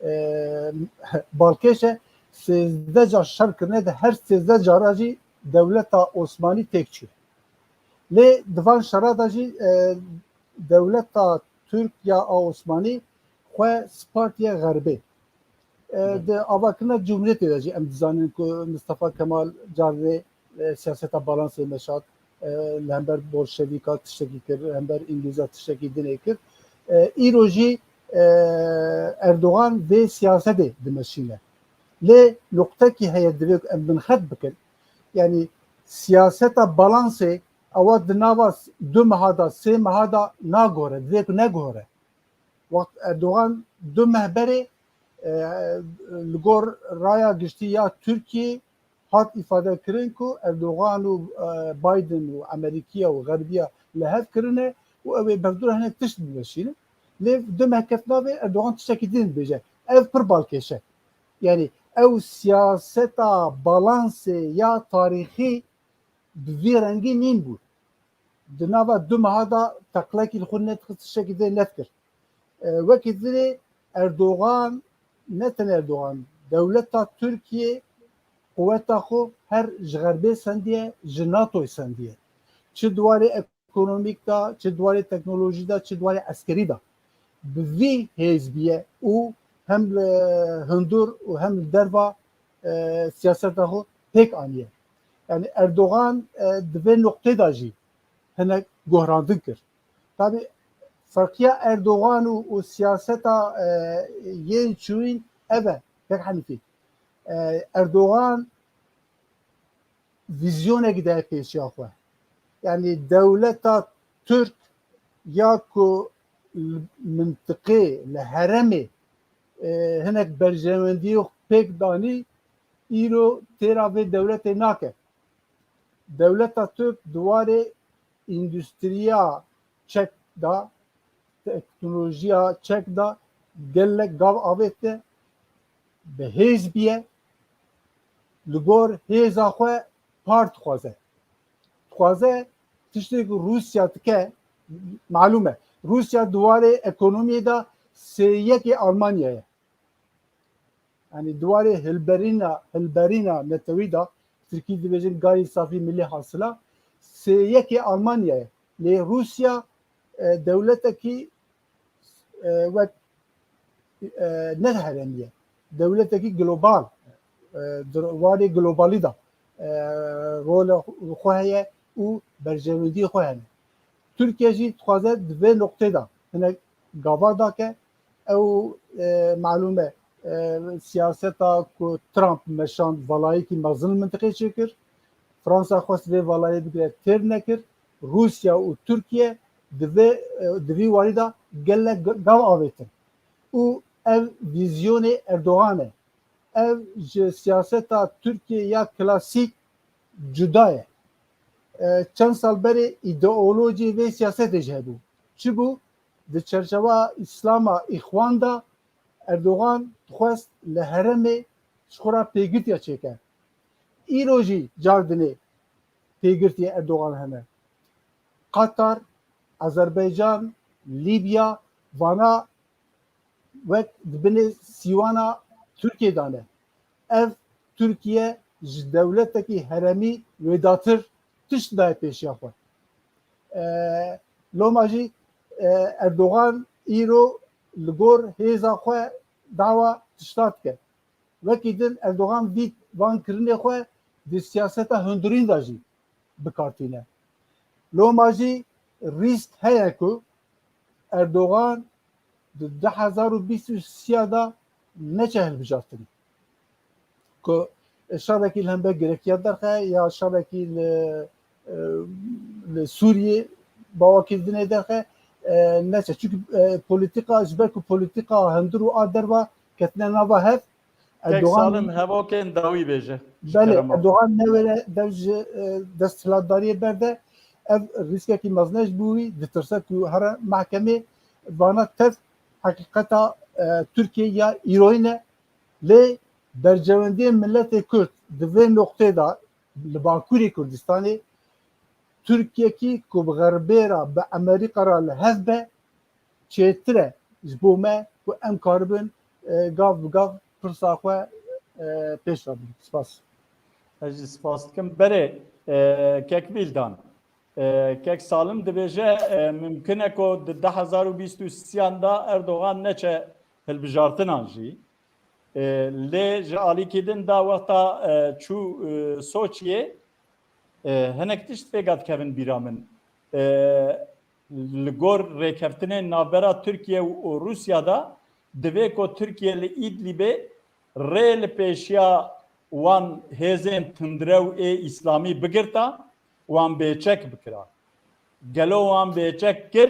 e, balkêş e, sêzdeh car şer kirine, di her sêzdeh cara jî dewleta Osmanî têk çû. Lê di van şera de jî e, dewleta Tirk ya a Osmanî xwe spartiye Xerbê. E, di avakirina Cumhuriyetê de jî em dizanin ku Mustafa Kemal carê e, siyaseta balansê meşand, e, li hember Bolşevîka tiştekî kir, li hember Îngilîza tiştekî dinê kir. E, îro jî e, Erdogan vê siyasetê dimeşîne. Lê nuqtekî heye divê ku em binxet bikin. Yanî siyaseta balansê ewa di nava du meha de, sê meha de nagore, divê ku negore. Wext Erdogan du meh berê e, li gor raya giştî ya Tirkiyê hat îfade kirin ku Erdogan û e, Biden û Amerîkiya û Xerbiya li hev kirine û ew ê berdûra hinek tişt bimeşînin. Lê du meh ketina vê Erdogan tiştekî din dibêje. Ev pir balkêş e. Yanî ew siyaseta balansê ya tarîxî bi vî rengî nîn bû. Di nava du meha de teqlekî li xwe nedixist, tiştekî dê nedikir. E, wekî dinê Erdogan, ne tenê Erdogan, dewleta Tirkiyê quweta xwe her ji Xerbê sendiye, ji NATOyê sendiye. Çi di warê ekonomîk de, çi di warê teknolojî de, çi di warê eskerî de. Bi vî hêz bûye û hem li hundir û hem li derva e, siyaseta xwe pêk aniye. Yani Erdogan e, di vê noqtê de jî hinek guhrandin kir. Tabî ferqiya Erdogan û, û siyaseta e, yên çûyîn ev e, pêk Henîfî. E, Erdogan vîzyonekî daye pêşiya xwe. Yani dewleta Tirk ya ku li mintiqê, li heremê e, hinek berjewendiyê pêk danî, îro têra vê dewletê nake. Dewleta Tirk di warê îndustriya çek de, teknolojiya çek de gelek gav avête, bi hêz bûye, li gor hêza xwe par dixwaze. Dixwaze tiştê ku Rûsya dike, malûm e. Rûsya di warê ekonomiyê de sê yekê Almanya ye. Yani di warê hilberîna, hilberîna netewî de, Tirkî dibêjin gayî safî milî hasila, sê yekê Almanya ye. Lê Rûsya e, dewletekî e, wek e, ne heremî ye. Dewletekî global, e, di warê globalî de e, role xwe heye û berjewendiyê xwe hene. Tirkiye jî dixwaze di vê noqtê de hinek gava dake. Ew e, malûm e, e, siyaseta ku Trump meşand valayekî mezin li mintiqê çêkir. Fransa xwest vê valayê bigire, têr nekir. Rûsya û Tirkiye di vê, e, di vî warî de gelek g-, gav avêtin. Û ev vîzyonê Erdogan e. Ev ji siyaseta Tirkiye ya klasîk cuda ye. E, çend sal berê îdeolojiyê vê siyasetê jî hebû. Çi bû? Di çerçeveya Îslama Îxwan de Erdogan dixwest li herêmê ji xwe re pêgirtiya çêke. Îro jî cardinê pêgirtiyê Erdogan hene. Qatar, Azerbaycan, Lîbya, vana wek di binê sîwana Tirkiyê de ne. Ev Tirkiye ji dewletekî herêmî wêdatir tişt daye pêşiya xwe. E, loma jî, e, Erdogan îro li gor hêza xwe dawa tişta dike. Wekî din Erdogan vî van kirinê xwe di siyaseta hundirîn de jî bi kar tîne. Loma jî rîsk heye ku Erdogan di du hezar û bîst û sê de neçe hilbijartinê. Ku şerekî li hember Grekiya derxe ya şerekî li, e, li Sûriyê bawakî dinê derxe, e, neçe. Çunku, e, polîtîka, ji ber ku polîtîka hundir û a derva ketine nava hev, Kek Erdogan Salim, hevokên dawî bêje. Ji Belê, kerema. Erdogan newêre dev ji, e, desthilatdariyê berde. Ev rîskekî mezin e ji bo wî, ditirse ku here mehkemê. Vana tev heqîqeta, e, Tirkiye ya îroyî ne. Lê berjewendiyên miletê Kurd di vê noqtê de li Bakurê Kurdistanê Tirkiyekî ku bi Xerbê re, bi Amerîka re li hev be, çêtir e ji bo me ku em karibin, e, gav bi gav pirsa xwe, e, pêş re bînin. Spas. Ez jî spas dikim. Berê, e, Kek Vîldan, E, Kek Salim dibêje, e, mimkin e ku di du hezar û bîst û sêyan de Erdogan neçe hilbijartinan jî. E, lê ji alîkî din de wexta, e, çû, e, Soçiyê, e, hinek tişt vêga dikevin bîra min. E, li gor rêkeftinên navbera Tirkiye û, û Rûsya de divê ku Tirkiye li Îdlîbê rê li pêşiya wan hêzên tundrew ê îslamî bigirta, wan bêçek bikira. Gelo wan bêçek kir?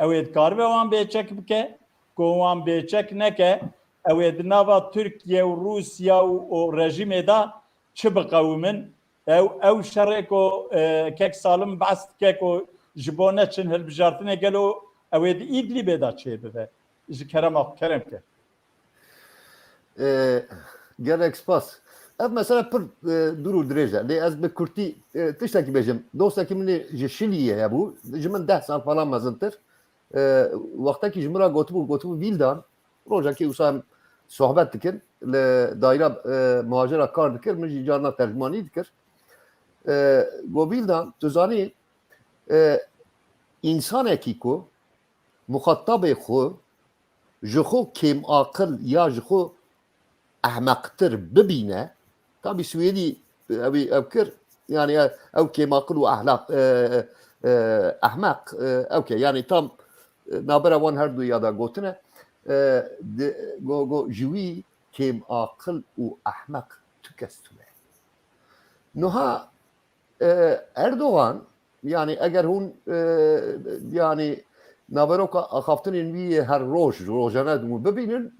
Ew ê dikaribe wan bêçek bike? Ku wan bêçek neke, ew ê di nava Tirkiye û Rûsya û, û rejîmê de çi biqewimin? Ew, ew şerê ku, e, Kek Salim behs dike ku ji bo neçin hilbijartinê, gelo ew ê di Îdlîbê de çêbibe? Ji kerema xwe, kerem ke. E, gelek spas. Ev mesele pir, e, dûr û dirêj e. Lê ez bi kurtî, e, tiştekî bêjim. Dostekî min ê ji Şiliyê hebû. Ji min deh sal falan mezintir. E, wextekî ji min re gotibû, gotibû Vîldan, rojekê wisa em sohbet dikin. Li daîra, e, muhacira kar dikir, min jî carna tercümanî dikir. E, got, Vîldan, tu zanî, e, însanekî ku muxatabê xwe ji xwe kêmaqil ya ji xwe ehmeqtir bibîne, tabî Swêdî ew ê ew kir, yani ew kêmaqil û ehlaq, e, e, ehmeq, e, ew ke, yani tam, e, navbera wan her du ya da gotine, e, di, go, go, ji wî kêmaqil û ehmeq tu kes tune. Niha, e, Erdogan, yani eger hûn, e, yani naveroka axaftinên wî yê her roj, rojane hûn bibînin,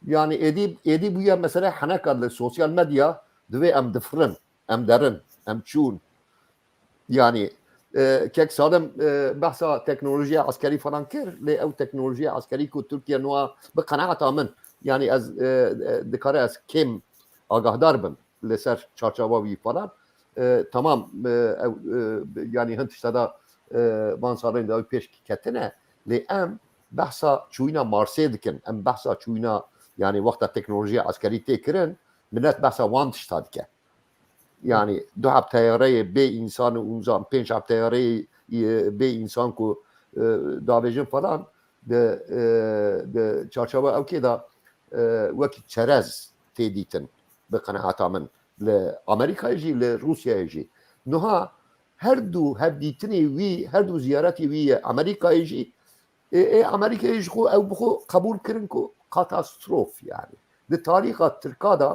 yani êdî, êdî bûye mesele heneka li sosyal medya, divê em difirin, em derin, em çûn. Yani, e, Kek Salim, e, behsa teknolojiya eskerî falan kir, lê ew teknolojiya eskerî ku Tirkiye niha bi qenaeta min, yani ez, e, e, dikare ez kêm agahdar bim li ser çarçawa wî falan. E, tamam, e, ew, e, yani hin tişta da, e, van salên de ew pêş ketine, lê em behsa çûyîna Marsê dikin, em behsa çûyîna, yani wexta teknolojiya eskerî tê kirin, milet behsa wan tişta dike. Yani du heb teyareyê bê însan û nizam pênc heb teyareyê, e, bê însan ku, e, davêjin falan, di, e, di çarçawa ew kê de, e, wekî çerez tê dîtin bi qenaeta min. Li Amerîkayê jî, li Rûsyayê jî. Niha her du hevdîtinê wî, her du ziyaretê wî yê Amerîkayê jî, ê, ê Amerîkayê ji xwe ew bi xwe qebûl kirin ku katastrof yani. Di tarîxa Tirka de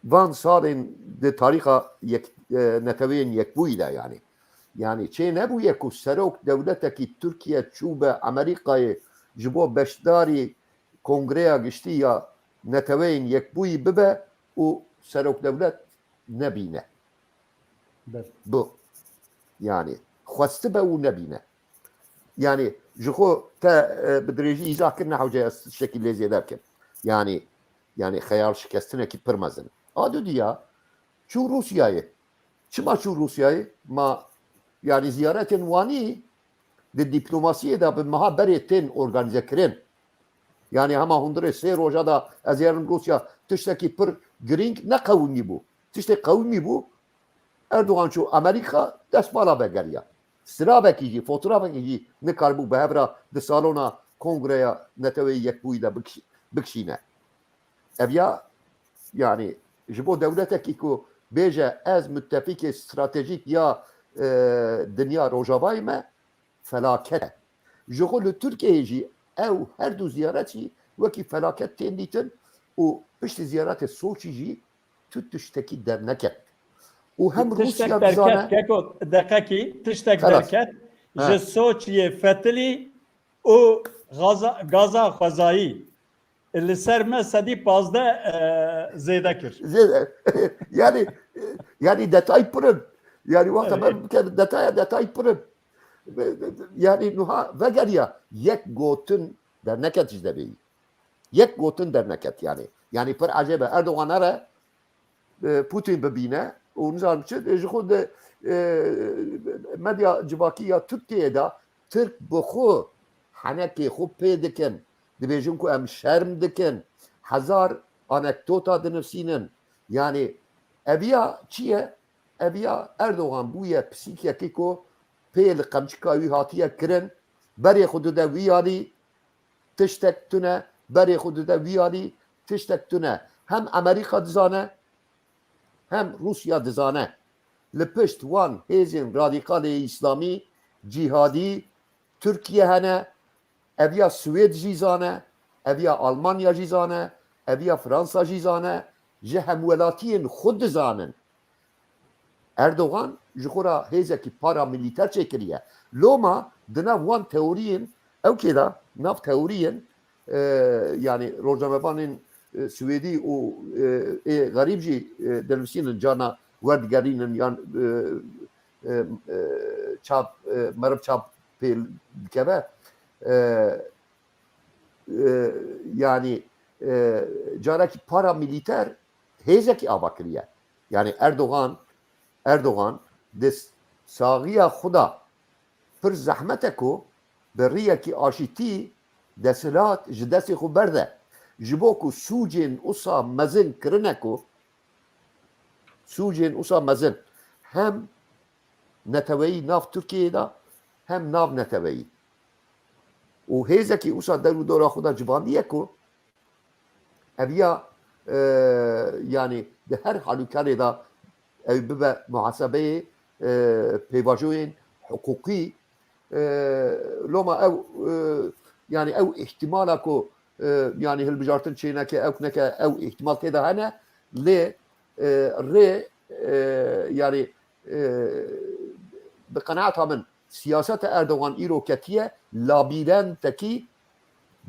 van salên di tarîxa yek, e, Neteweyên Yekbûyî de yani. Yani çê nebûye ku serok dewletekî Tirkiye çûbe Amerîkayê ji bo beşdarî Kongreya Giştî ya Neteweyên Yekbûyî bibe û serok dewlet nebîne. Ber. Bu. Yani xwestibe û nebîne. Yani ji xwe te, e, bi dirêjî îzah kir, ne hewce ez tiştekî lê zêde bikim. Yani, yani xeyal şikestinekî pir mezin. A dudiya çû Rûsyayê. Çima çû Rûsyayê? Ma, yani ziyaretên wanî di dîplomasiyê de bi meha berê tên organîze kirin. Yani hema hundirê sê roja da ez yerim Rûsya, tiştekî pir girîng neqewimî bû. Tiştê qewimî bû, Erdogan çû Amerîka, destmala vegeriya. Silavekî jî, fotoğrafekî jî nikaribû bi hev re di salona Kongreya Neteweyê Yekbûyî de bikişî-, bikişîne. Ev ya, yani ji bo dewletekî ku bêje ez mutefîkê stratejîk ya, e, dinya Rojavayê me, felaket e. Ji xwe li Tirkiyeyê jî ew her du ziyaret jî wekî felaket tên dîtin û piştî ziyaretê Soçî jî tu tiştekî derneket. Û hem Rûsya bizane. Keko, deqekî, tiştek derket. Ji Soçiyê fetilî û gaza, gaza xwezayî li ser me sedî pazdeh, e, zêde kir. Zêde. Yani, yani detay pir in. Yani wexta me bike detaya, detay pir in. Yani nuha vegeriya yek gotin derneket ji devê yî. Yek gotin derneket yani. Yani pir ecêb e. Erdogan here, e, Putin bibîne û nizanim çi, e, ji xwe de, e, medya civakî ya Tirkiyeyê de Tirk bi xwe henekê xwe pê dikin. Dibêjin ku em şerm dikin. Hezar anekdota dinivsînin. Yani eviya çi ye? eviya Erdogan bûye pisîkekê ku pê li qemçika wî hatiye kirin, berê xwe dide wî alî, tiştek tune, berê xwe dide wî alî, tiştek tune. Hem Amerîka dizane, hem Rûsya dizane. Li pişt wan hêzên radîkalê îslamî, cîhadî, Tirkiye hene, eviya Swêd jî zane, eviya Almanya jî zane, eviya Fransa jî zane, ji hemwelatiyên xwe dizanin. Erdogan ji xwe re hêzekî paramîlîter çêkiriye. Loma di nav wan teoriyên, ew kê de nav teoriyên, e, yanî rojnamevanên, e, Swêdî û, e, ê xerîb jî, e, dinivîsînin, carna werdigerînin yan, e, e, e, çap, e, meriv çap pê dikeve. E, e, yanî, e, carekî paramîlîter hêzekî ava kiriye. Yanî Erdogan, Erdogan di saxiya xwe de pir zehmet e ku bi riyekî aşîtî desthilat ji destê xwe berde. Ji bo ku sûcên usa mezin kirine ku, sûcên usa mezin hem neteweyî nav Tirkiyeyê de hem nav neteweyî. Û hêzekî usa der û dora xwe de civandiye ku eviya, e, yanî di her halûkarê de ew bibe muhasebeyê, e, pêvajoyên hiqûqî, e, loma ew, e, yanî ew îhtimala ku, e, yanî hilbijartin çêneke, ew neke, ew îhtimal tê de hene, lê, e, rê, e, yanî, e, bi qenaeta min siyaseta Erdogan îro ketiye labîrentekî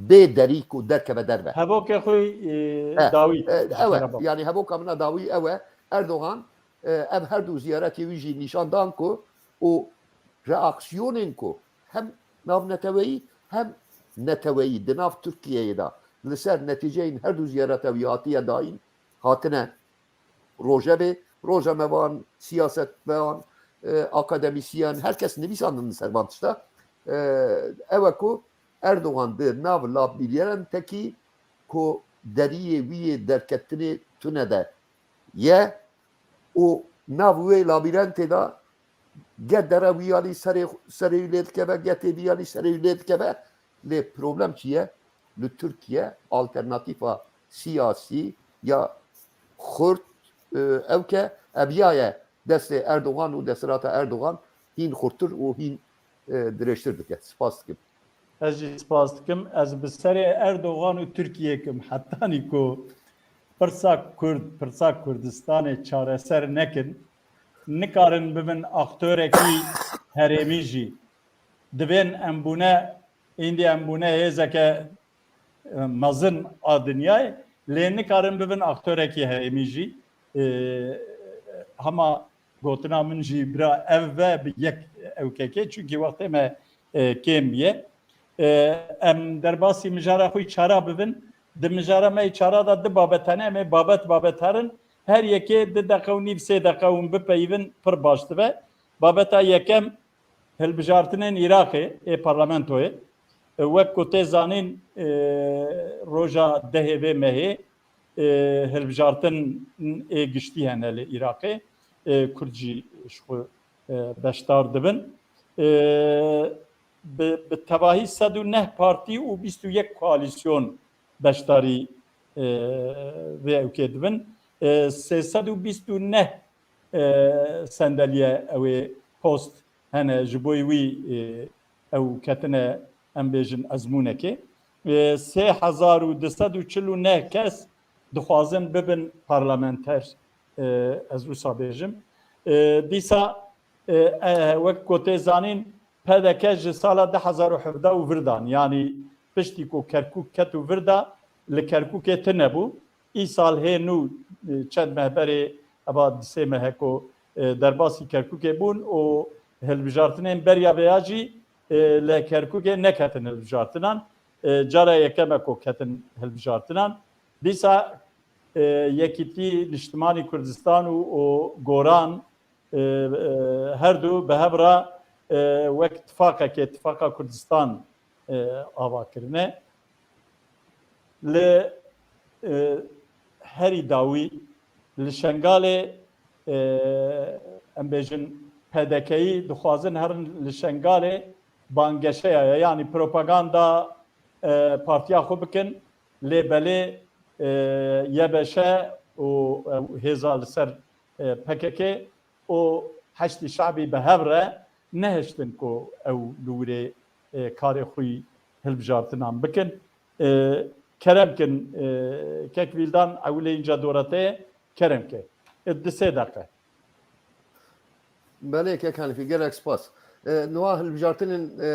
bê derî ku derkeve derve. Hevokê xwe, e, He, dawî. e, ew e. Merhaba. Yanî hevoka min a dawî ew e. Erdogan, e, ev her du ziyaretê wî jî nîşan dan ku û reaksiyonên ku hem navneteweyî hem neteweyî di nav Tirkiyeyê de li ser netîceyên her du ziyareta wî hatiye dayîn, hatine rojevê, rojnamevan, siyasetmevan, e, akademîsyen, her kes nivîsandin li ser van tişta. E, ew e ku Erdogan di nav labîrentekî ku deriyê wî yê derketinê tune de ye û nav wê labîrentê de get dere wî alî serê, serê wî lê dikeve, getê wî alî serê wî lê dikeve. Lê problem çi ye? Li Tirkiye alternatîfa siyasî ya xurt, e, ew ke eviya ye destê Erdogan û desthilata Erdogan hîn xurttir û hîn, e, dirêjtir dike. Spas dikim. Ez jî spas dikim. Ez bi serê Erdogan û Tirkiyê kim. Hetanî ku pirsa Kurd, pirsa Kurdistanê çareser nekin, nikarin bibin aktorekî herêmî jî. Divên em bûne, îndî em bûne hêzeke, e, mezin a dinyayê, lê nikarin bibin aktorekî herêmî jî. E, hema gotina min jî bira ev ve bi yek ewkekê, çunkî wextê me, e, kêm bîye. E, em derbasî mijara xwe çara bibin. Di mijara me çara de du babet hene, em ê babet babet herin. Her yekê du deqe û nîv, sê deqe hûn bipeyivin, pir baş dibe. Babeta yekem, hilbijartinên Iraqê ê parlamentoyê. E, wek ku tê zanîn, e, roja dehê vê mehê, e, hilbijartin ê giştî hene li Iraqê. E, Kurd jî ji xwe, e, beşdar dibin. E, bi, bi tevahî sed û neh partî û bîst û yek koalîsyon beşdarî, e, vê ewkê dibin. E, sê sed û bîst û neh, e, sendeliye ew ê post hene, ji bo wî, e, ew ketine, em bêjin, ezmûnekê. E, sê hezar û du sed û çil û neh kes dixwazin bibin parlamenter, e, ez wisa bêjim. E, dîsa, e, e, wek ku tê zanîn, P D K ji sala du hezar û hevdeh û vir dan, yanî piştî ku Kerkûk ket û vir da, li Kerkûkê tune bû. Îsal hê nû, e, çend meh berê, eva di sê meh e ku, e, derbasî Kerkûkê bûn û hilbijartinên beriya vêya jî, e, li Kerkûkê neketin hilbijartinan. E, cara yekem e ku ketin hilbijartinan. Dîsa, e, Yekîtî Niştimanî Kurdistan û, û Goran, e, e, her du bi hev re, e, wek tifaqekê, Tifaqa Kurdistan, e, ava kirine. Li, e, herî dawî li Şengalê, e, em bêjin P D K'yî dixwazin herin li Şengalê bangeşeya ye, yanî propaganda e, partiya xwe bikin, lê belê e, Y B Ş û ew hêza li ser e, P K K û Heşdî Şabî bi hev re nehiştin ku ew li wirê e, karê xwe yî hilbijartinan bikin. E, kerem kin, e, kek Vîldan, ewilê înca dora te ye, kerem ke. E, di sê deqe. Belê, kek Hanîfî, gelek spas. E, niha hilbijartinên e,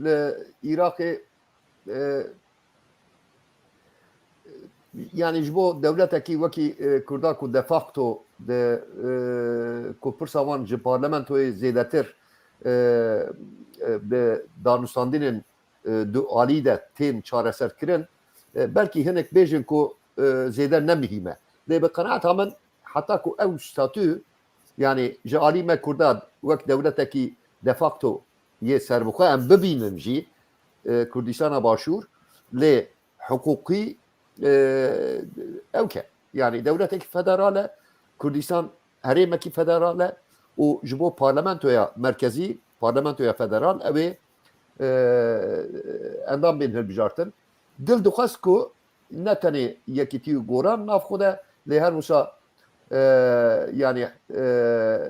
li Iraqê e, yanî ji bo dewletekî wekî e, Kurda ku de facto de e, ku pirsa wan ji parlamentoyê zêdetir e, e, bi danûstandinên e, du alî de tên çareserkirin, e, belkî hinek bêjin ku e, zêde ne muhîm e. Lê bi qenaeta min heta ku ew statû, yanî ji alî me Kurda wek dewletekî de facto yê serbixwe em bibînin jî e, Kurdistana Başûr, lê hiqûqî e, ew ke, yanî dewletekî federal e, Kurdistan herêmekî federal e û ji bo parlamentoya merkezî, parlamentoya federal ew ê e, endam bên hilbijartin. Dil dixwest ku ne tenê Yekîtî û Goran nav xwe de, lê her wisa e, yanî e,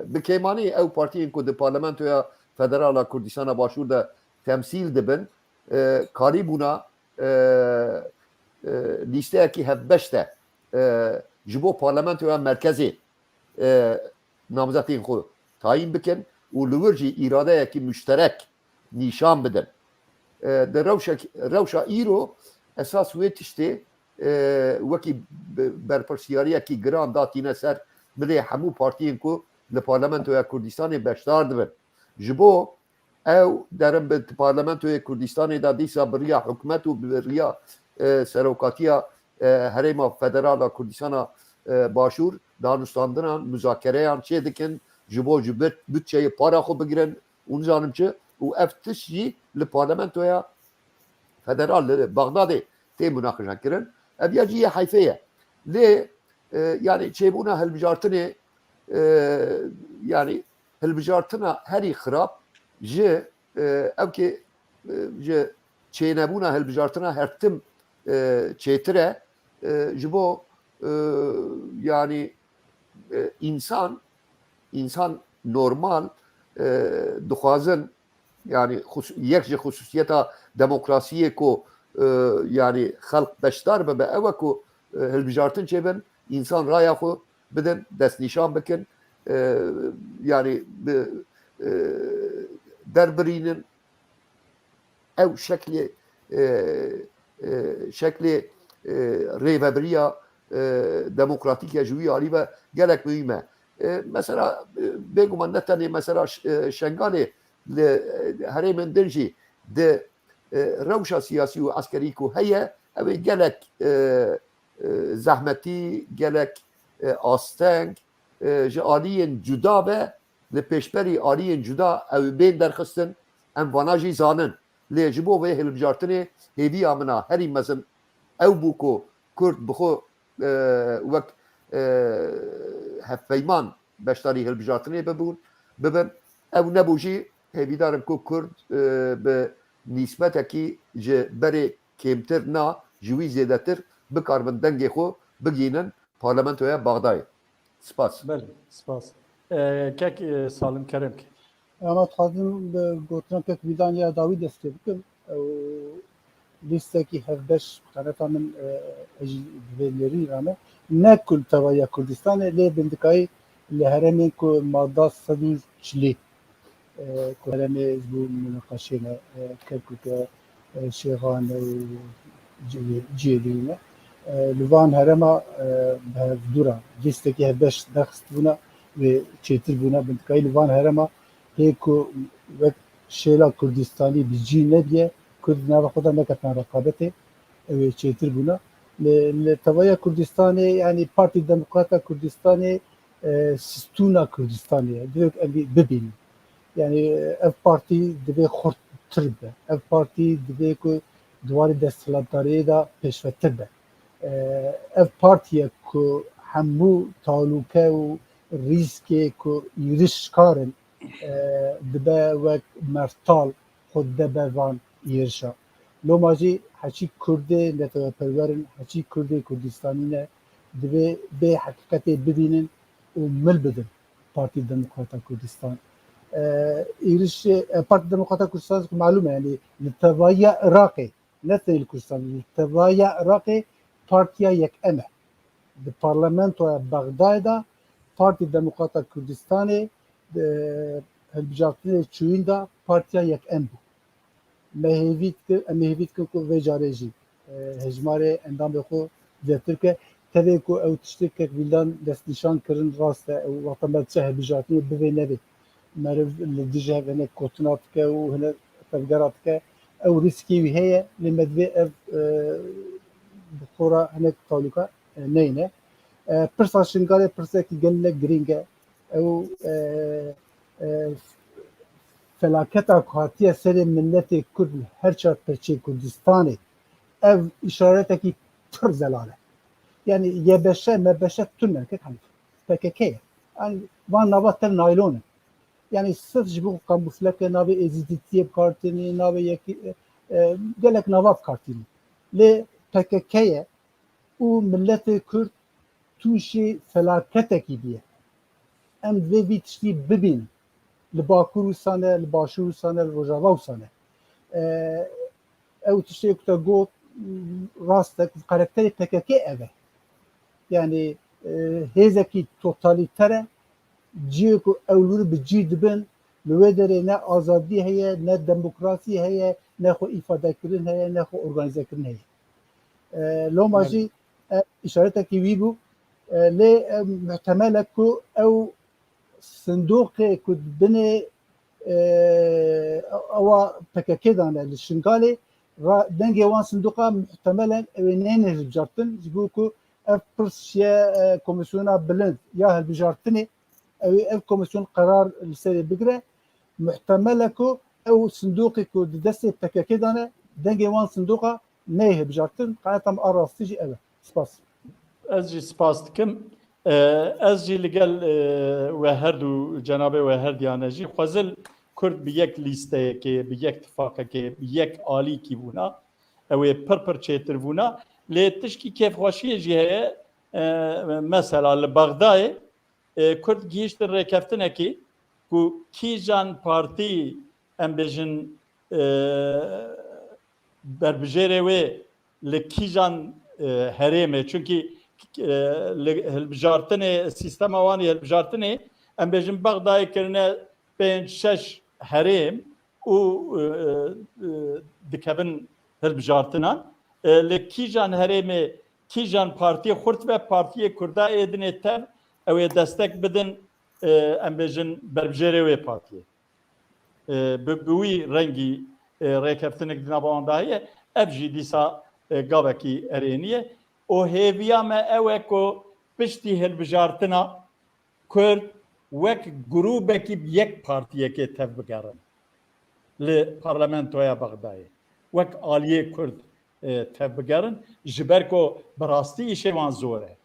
bi kêmanî ew partiyên ku di parlamentoya federal a Kurdistana Başûr de temsîl dibin, e, karîbûna e, e, lîsteyekî hevbeş de e, ji bo parlamentoya merkezê e, namzetên xwe tayîn bikin û li wir jî îradeyekî muşterek nîşan bidin. E, di rewşek, rewşa îro esas wê tiştê e, wekî be-, berpirsiyariyekî giran datîne ser bilê hemû partiyên ku li Parlamentoya Kurdistanê beşdar dibin. Ji bo ew derin bi Parlamentoyê Kurdistanê de dîsa bi riya hikûmet û bi riya e, serokatiya e, Herêma Federal a Kurdistana e, Başûr danûstandinan, muzakereyan çêdikin, ji bo ji bit-, budçeyê para xwe bigirin û nizanim çi, û ev tişt jî li Parlamentoya Federal li Bexdadê tê munaqeşekirin. Ev ya jî yê heyfê ye. Lê e, yanî çêbûna hilbijartinê e, yanî hilbijartina herî xirab ji e, ew kê e, ji çênebûna hilbijartina her tim e, çêtir e, e, ji bo e, yanî e, însan, însan normal e, dixwazin, yanî xus-, yek ji xusûsiyeta demokrasiyê ku e, yanî xelq beşdar bibe, ew e ku e, hilbijartin çêbin, însan raya xwe bidin, destnîşan bikin, e, yanî bi e, derbirînin. Ew şeklê e, e, şeklê e, rêvebiriya e, demokratîk ya ji wî alî ve gelek muhîm e. E, mesela e, bêguman ne tenê mesela Ş- e, Şengalê li e, herêmên din jî di e, rewşa siyasî û eskerî ku heye, ew ê gelek e, e, zehmetî, gelek e, asteng e, ji aliyên cuda ve li pêşberî aliyên cuda ew ê bên derxistin, em vana jî zanin. Lê ji bo vê hilbijartinê hêviya min a herî mezin ew bû ku Kurd bi xwe e, wek e, hevpeyman beşdarî hilbijartinê bibûn, bibin. Ew nebû jî hêvîdar im ku Kurd e, bi nîsbetekî ji berê kêmtir na, ji wî zêdetir bikaribin dengê xwe bigihînin Parlamentoya Bexdayê. Spas. Belê, spas. E, kek e, Salim, kerem ke. Ama dixwazim bi gotina kek Vîdan ya dawî dest pê bikim. Ew lîstekî hevbeş qeneta min e, ez jî divê nêrîn rame. Ne ku li tevaya Kurdistanê lê bindikayî li herêmên ku madda sed û çilî e, ku herêmê ji bo munaqeşê ne, e, Kerkûk e, e, Şêxan e, cihê, cihê dî ne. E, li van herêma e, bi hevdû re lîstekî hevbeş derxistibûna wê çêtir bûna. Bindikayî li van herêma hê ku wek şêla Kurdistanî bi cî nebîye, Kurd nava xwe de neketine reqabetê, ew ê çêtir bûna. Li, li tevaya Kurdistanê, yanî Partî Demokrata Kurdistanê e, stûna Kurdistanê ye. Divê em bibînin. Yanî ev partî divê xurttir be. Ev partî divê ku di warê desthilatdariyê de pêşvetir be. E, ev partî ye ku hemû talûke û rîskê ku êrişkar in, e, dibe wek mertal xwe dide ber van êrişa. Loma jî heçî Kurdê neteweperwer in, heçî Kurdê Kurdistanî ne, divê vê heqîqetê bibînin û mil bidin Partî Demokrata Kurdistan. E, êrişê, e, Partî Demokrata Kurdistan malûm e, yanî li tevahiya Iraqê, ne tenê li Kurdistanê, li tevahiya Iraqê Partiya Yekem e. Di parlamentoya Bexdayê de Partî Demokrata Kurdistanê, e, hilbijartinê çûyîn de Partiya Yekem bû. Me hêvî dikir, em ê hêvî dikin ku vê carê jî, e, hejmarê endamê xwe zêdetir ke. Tevê ku ew tiştê kek Vîldan destnîşan kirin rast e, ew wexta me diçe hilbijartinê bivê nevê. Meriv li dijî hev hinek gotina dike û hinek tevgera dike. Ew rîskê wî heye, lê me divê ev, e, bi xwe re hinek talûka, e, neyne. E, pirsa Şingalê pirsekî gelek girîng e. Ew, e, e, felaketa ku hatiye serê miletê Kurd li her çar perçeyê Kurdistanê, ev îşaretekî pir zelal e. Yanî Y B Ş, M B Ş tune, kek Hanîf, P K K ye. Yanî van nava tev naylon in. Yanî sirf ji bo kamûfleke navê êzîdîtiyê bi kar tînî, navê yekî, e, e, gelek nava bi kar tînî. Lê P K K ye û miletê Kurd tûşî felaketekî bûye. Em divê vî tiştî bibînin. Li Bakur wisa ne, li Başûr wisa ne, li Rojava wisa ne. E, ew tiştê ku te got, rast e ku karakterê P K K ev e. Yanî, e, hêzekî totalîter e, cihê ku ew li wir bi cî dibin, li wê derê ne azadî heye, ne demokrasî heye, ne xwe îfadekirin heye, ne xwe organîzekirin heye. E, loma Belê. jî, e, îşaretekî wî bû. E, lê, e, muhtemel e ku ew sindoqê ku di binê, e, ewa P K K dane li Şingalê, ra-, dengê wan sindoqa muhtemelen ew ê neyne hilbijartin, ji bo ku ev pirs şiye, e, komîsyona bilind ya hilbijartinê, ew ê ev komîsyon qerar li serê bigire. Muhtemel e ku ew sindoqê ku di destê P K K dane, dengê wan sindoqa neyê hilbijartin. Qenaeta min a rastî jî ev e. Spas. Ez jî spas dikim. E, ez jî li gel, e, we her du, cenabê we her diyane jî xwezil Kurd bi yek lîsteyekê, bi yek tifaqekê, bi yek alîkî bûna. Ew ê pir pir çêtir bûna. Lê tişkî kêfxweşiyê jî heye. E, mesela li Bexdayê, e, Kurd gihîştin rêkeftinekî ku kîjan partî, em bêjin, e, berbijêrê wê li kîjan, e, herêmê, çunkî, e, li hilbijartinê, sîstema wan ê hilbijartinê, em bêjin Bexdayê kirine pênc şeş herêm û, e, e, dikevin hilbijartinan. E, li kîjan herêmê, kîjan partiyê xurt ve, partiyê Kurda ê dinê tev, ew ê destek bidin, e, em bêjin berbijêrê wê partiyê. E, bi, bi wî rengî, e, rêkeftinek di nava wan de heye. Ev jî dîsa, e, gavekî erênî ye. Û hêviya me ew e ku piştî hilbijartina Kurd wek grûbekî bi yek partiyekê tev bigerin li parlamentoya Bexdayê. Wek aliyê Kurd, e, tev bigerin, ji ber ku bi rastî îşê wan zor e.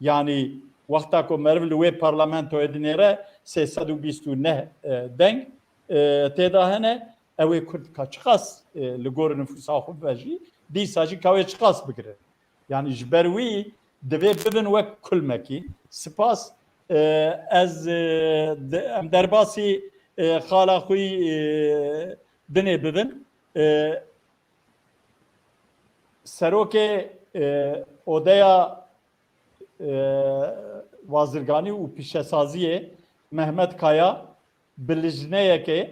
Yanî wexta ku meriv li wê parlamentoyê dinêre sê sed û bîst û neh, e, deng, e, tê de hene, ew ê Kurd ka çiqas, e, li gor nifûsa xwe ve jî, dîsa jî ka wê çiqas bigire. Yanî ji ber wî divê bibin wek kulmekî. Spas, e, ez, e, de-, em derbasî, e, xala xwe yî, e, dinê bibin. E, serokê, e, odeya, e, bazirganî û pîşesaziyê Mehmet Kaya bi lijneyekê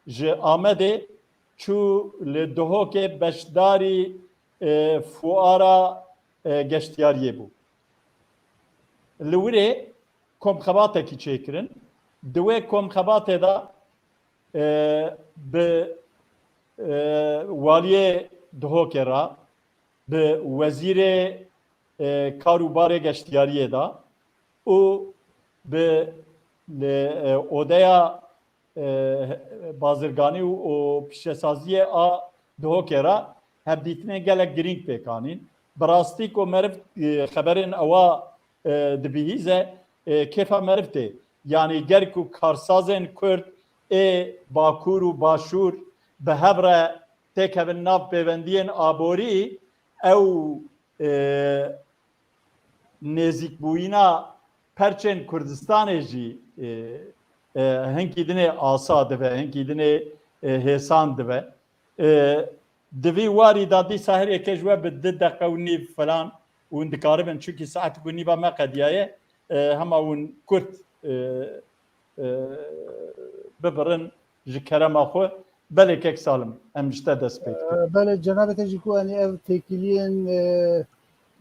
ji Amedê çû li Duhokê beşdarî, e, fuara, e, geştiyariyê bû. Li wirê komxebatekî çêkirin. Di wê komxebatê de, e, bi, e, waliyê Duhokê re, bi wezîrê, e, kar û barê geştiyariyê de û bi, e, odeya, e, bazirganî û, û pîşesaziyê a Duhokê re hevdîtinên gelek girîng pêk anîn. Bi rastî ku meriv, e, xeberên ewa, e, dibihîze, e, kêfa meriv tê. Yanî ger ku karsazên Kurd ê Bakur û Başûr bi hev re têkevin nav pêwendiyên aborî, ew, e, nêzîkbûyîna perçên Kurdistanê jî, e, e, hinkî dinê asa dibe, hinkî dinê, e, hêsan dibe. E, di vî warî de dîsa her yeke ji we bi du deqe û nîv filan û hûn dikaribin, çunkî saet ku nîva me qediyaye, e, hema hûn kurt, e, e, bibirin ji kerema xwe. Belê kek Salim, em ji te dest pê dikin. E, belê, cenabê te jî ku, yanî, ev têkiliyên, e,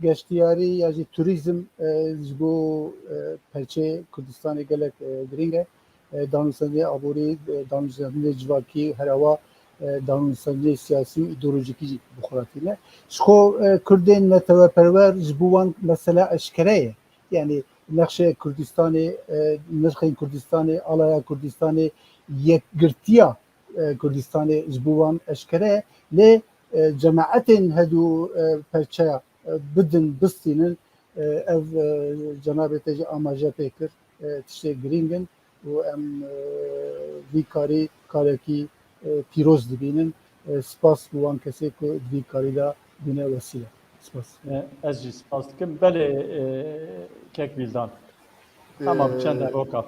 geştiyarî ya jî turîzm, e, ji bo, e, perçê Kurdistanê gelek, e, girîng e. E, danûstendinê aborî, e, danûstendinê civakî, her awa, e, danûstendinê siyasî û îdeolojîkî jî bi xwe re tîne. Ji xwe, e, Kurdên neteweperwer ji bo wan mesela eşkere ye. Yanî nexşê Kurdistanê, e, nirxên Kurdistanê, alaya Kurdistanê, yekgirtiya, e, Kurdistanê ji bo wan eşkere ye. Lê, e, cemaetên hedû, e, perçeya, e, bidin, bistînin, e, ev, e, cenabê te jî amaje pê kir, e, tiştê girîng in û em, e, vî karî karekî, e, pîroz dibînin. E, spas bo wan kesê ku di vî karî de bûne wesîle. Spas. E, ez jî spas dikim. Belê, e, kek Vîldan. Hema bi çend E, evoka.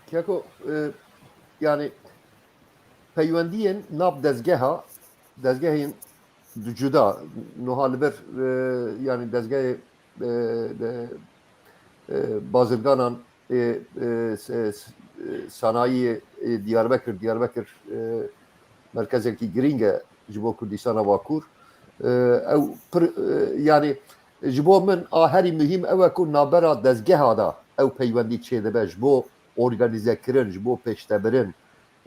Keko, e, yani peywendiyên nav dezgeha, dezgehên di cuda, nuha li vir, e, yani dezgehê, e, de, e, bazirganan, e, e, s-, e, s-, e, sanayiyê, e, Diyarbekir, Diyarbekir, e, merkezekî girîng e ji bo Kurdistana Bakur. E, ew pir, e, yani ji bo min a herî muhîm ew e ku navbera dezgeha de ew peywendî çêdibe ji bo organîzekirin, ji bo pêştebirin.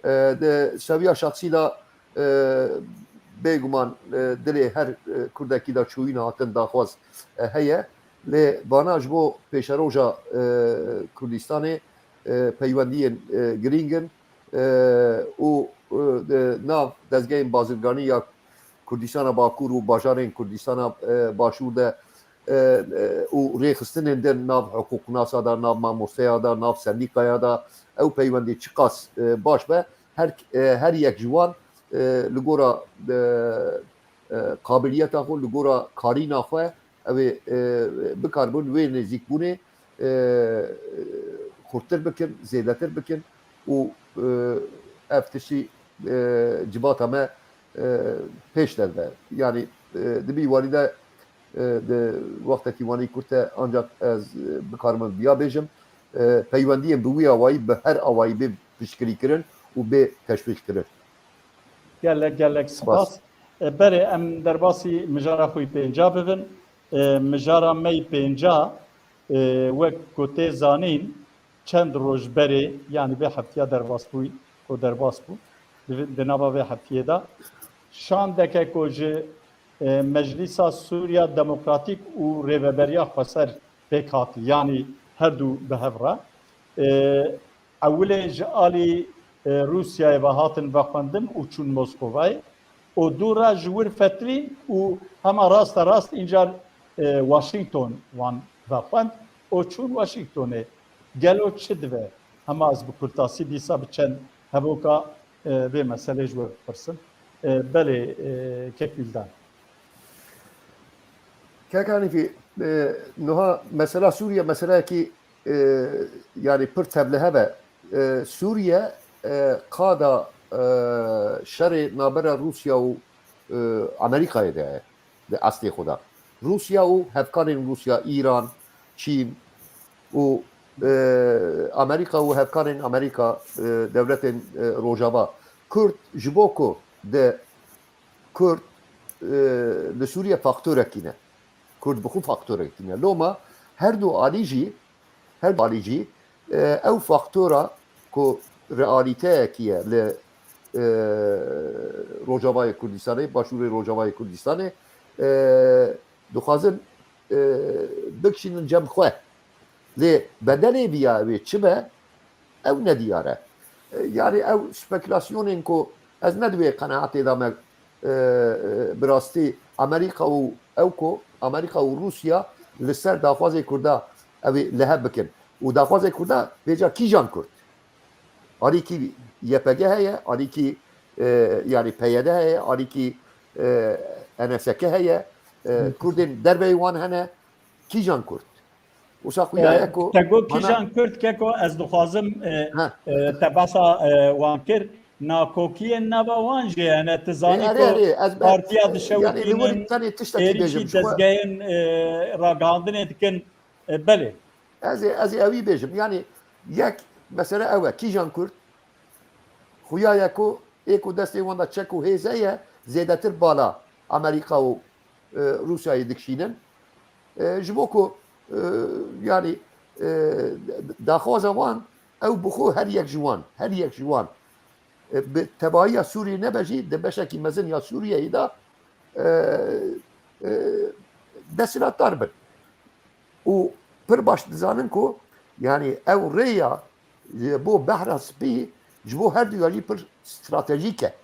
E, di seviya şexsî de, e, bêguman, e, dilê her, e, Kurdekî de çûyîna hatin daxwaz, e, heye. Lê vana ji bo pêşeroja, e, Kurdistanê, e, peywendiyên, e, girîng in, e, û, e, di nav dezgehên bazirganî ya Kurdistana Bakur û bajarên Kurdistana, e, Başûr de, e, e, û rêxistinên din nav hiqûqnasa de, nav mamosteya de, nav sendîkaya de, ew peywendî çiqas, e, baş be, her, e, her yek ji wan, e, li gora, e, e, qabiliyeta xwe, li gora karîna xwe, ew ê, e, bikaribin wê nêzîkbûnê, e, xurttir bikin, zêdetir bikin û, e, ev tiştî, e, civata me, e, pêş derve. Yanî, e, di vî warî de, e, di wextekî wanî kurt e, ancak ez, e, bikarim viya bêjim, e, peywendiyên bi wî awayî, bi her awayî bê piştgirîkirin û bê teşwîqkirin. Gelek, gelek spas. Spas. E, berê em derbasî mijara xwe yî pênca bibin. E, mijara me yî pênca, e, wek ku tê zanîn, çend roj berê, yanî vê heftiya derbas bûyî, ku derbas bû, di, di nava vê heftiyê de, şandeke ku ji, e, Meclisa Sûriya Demokratîk û Rêveberiya Xweser pêk hatî, yanî her du bi hev re, e, ewilê ji alî, e, Rûsyayê ve hatin vexwendin û çûn Moskovayê û dû re ji wir fetilîn û hema raste rast încar, e, Washington wan vexwend û çûn Washingtonê. Gelo çi dibe? Hema ez bi kurtasî dîsa bi çend hevoka, e, vê meselê ji we bipirsim. E, belê, e, kek Wîldan. Kek Hanîfî, e, niha mesela Sûriye meseleyekî, e, yani pir tevlihev e. E, Sûriye, e, qada, e, şerê nabera Rûsya û, e, Amerîkayê de ye, di eslê xwe de. Rûsya û hevkarên Rûsya, Îran, Çîn û, e, Amerîka û hevkarên Amerîka, e, dewletên, e, Rojava. Kurd ji bo ku di Kurd, e, li Sûriye faktorekî ne. Kurd bi xwe faktorekî ne. Loma her du alî jî, her du alî jî, e, ew faktora ku realîteyekî ye li, e, Rojavayê Kurdistanê, Başûrê Rojavayê Kurdistanê, e, dixwazin, e, bikişînin cem xwe. Lê bedelê viya wê çi be? Ew nediyar e. E, yani ew spekulasyonên ku ez ne di wê qenaetê de me, e, e, bi rastî Amerîka û ew ku Amerîka û Rûsya li ser daxwazê Kurda Ew ê li hev bikin. Û daxwazê Kurda bêja kîjan Kurd? Alîkî Y P G heye, alîkî, e, yanî P Y D heye, alîkî, e, N S K heye, e, Kurdên derveyî wan hene, kîjan Kurd? Wisa xuya ye ku te got kîjan Kurd, keko ez dixwazim, e, e, te behsa, e, wan kir. Nakokiyên nava wan jî hene, tu zanî ku partiya dişewitînin, êrîşî dezgehên, e, ragihandinê dikin. E, belê. Ez ê, ez ê ewî bêjim. Yanî yek mesele ew e. Kîjan Kurd? Xuya ye ku ê ku destê wan de çek û hêz heye, zêdetir bala Amerîka û, e, Rûsyayê dikişînin. E, ji bo ku, e, yanî, e, daxwaza wan, ew bi xwe her yek ji wan, her yek ji wan, e, bi tevahiya Sûriyê nebe jî, di beşekî mezin ya Sûriyeyê de, e, e, desthilatdar bin. Û pir baş dizanin ku, yanî ew rêya ji bo Behra Spî ji bo her du ya jî pir stratejîk e.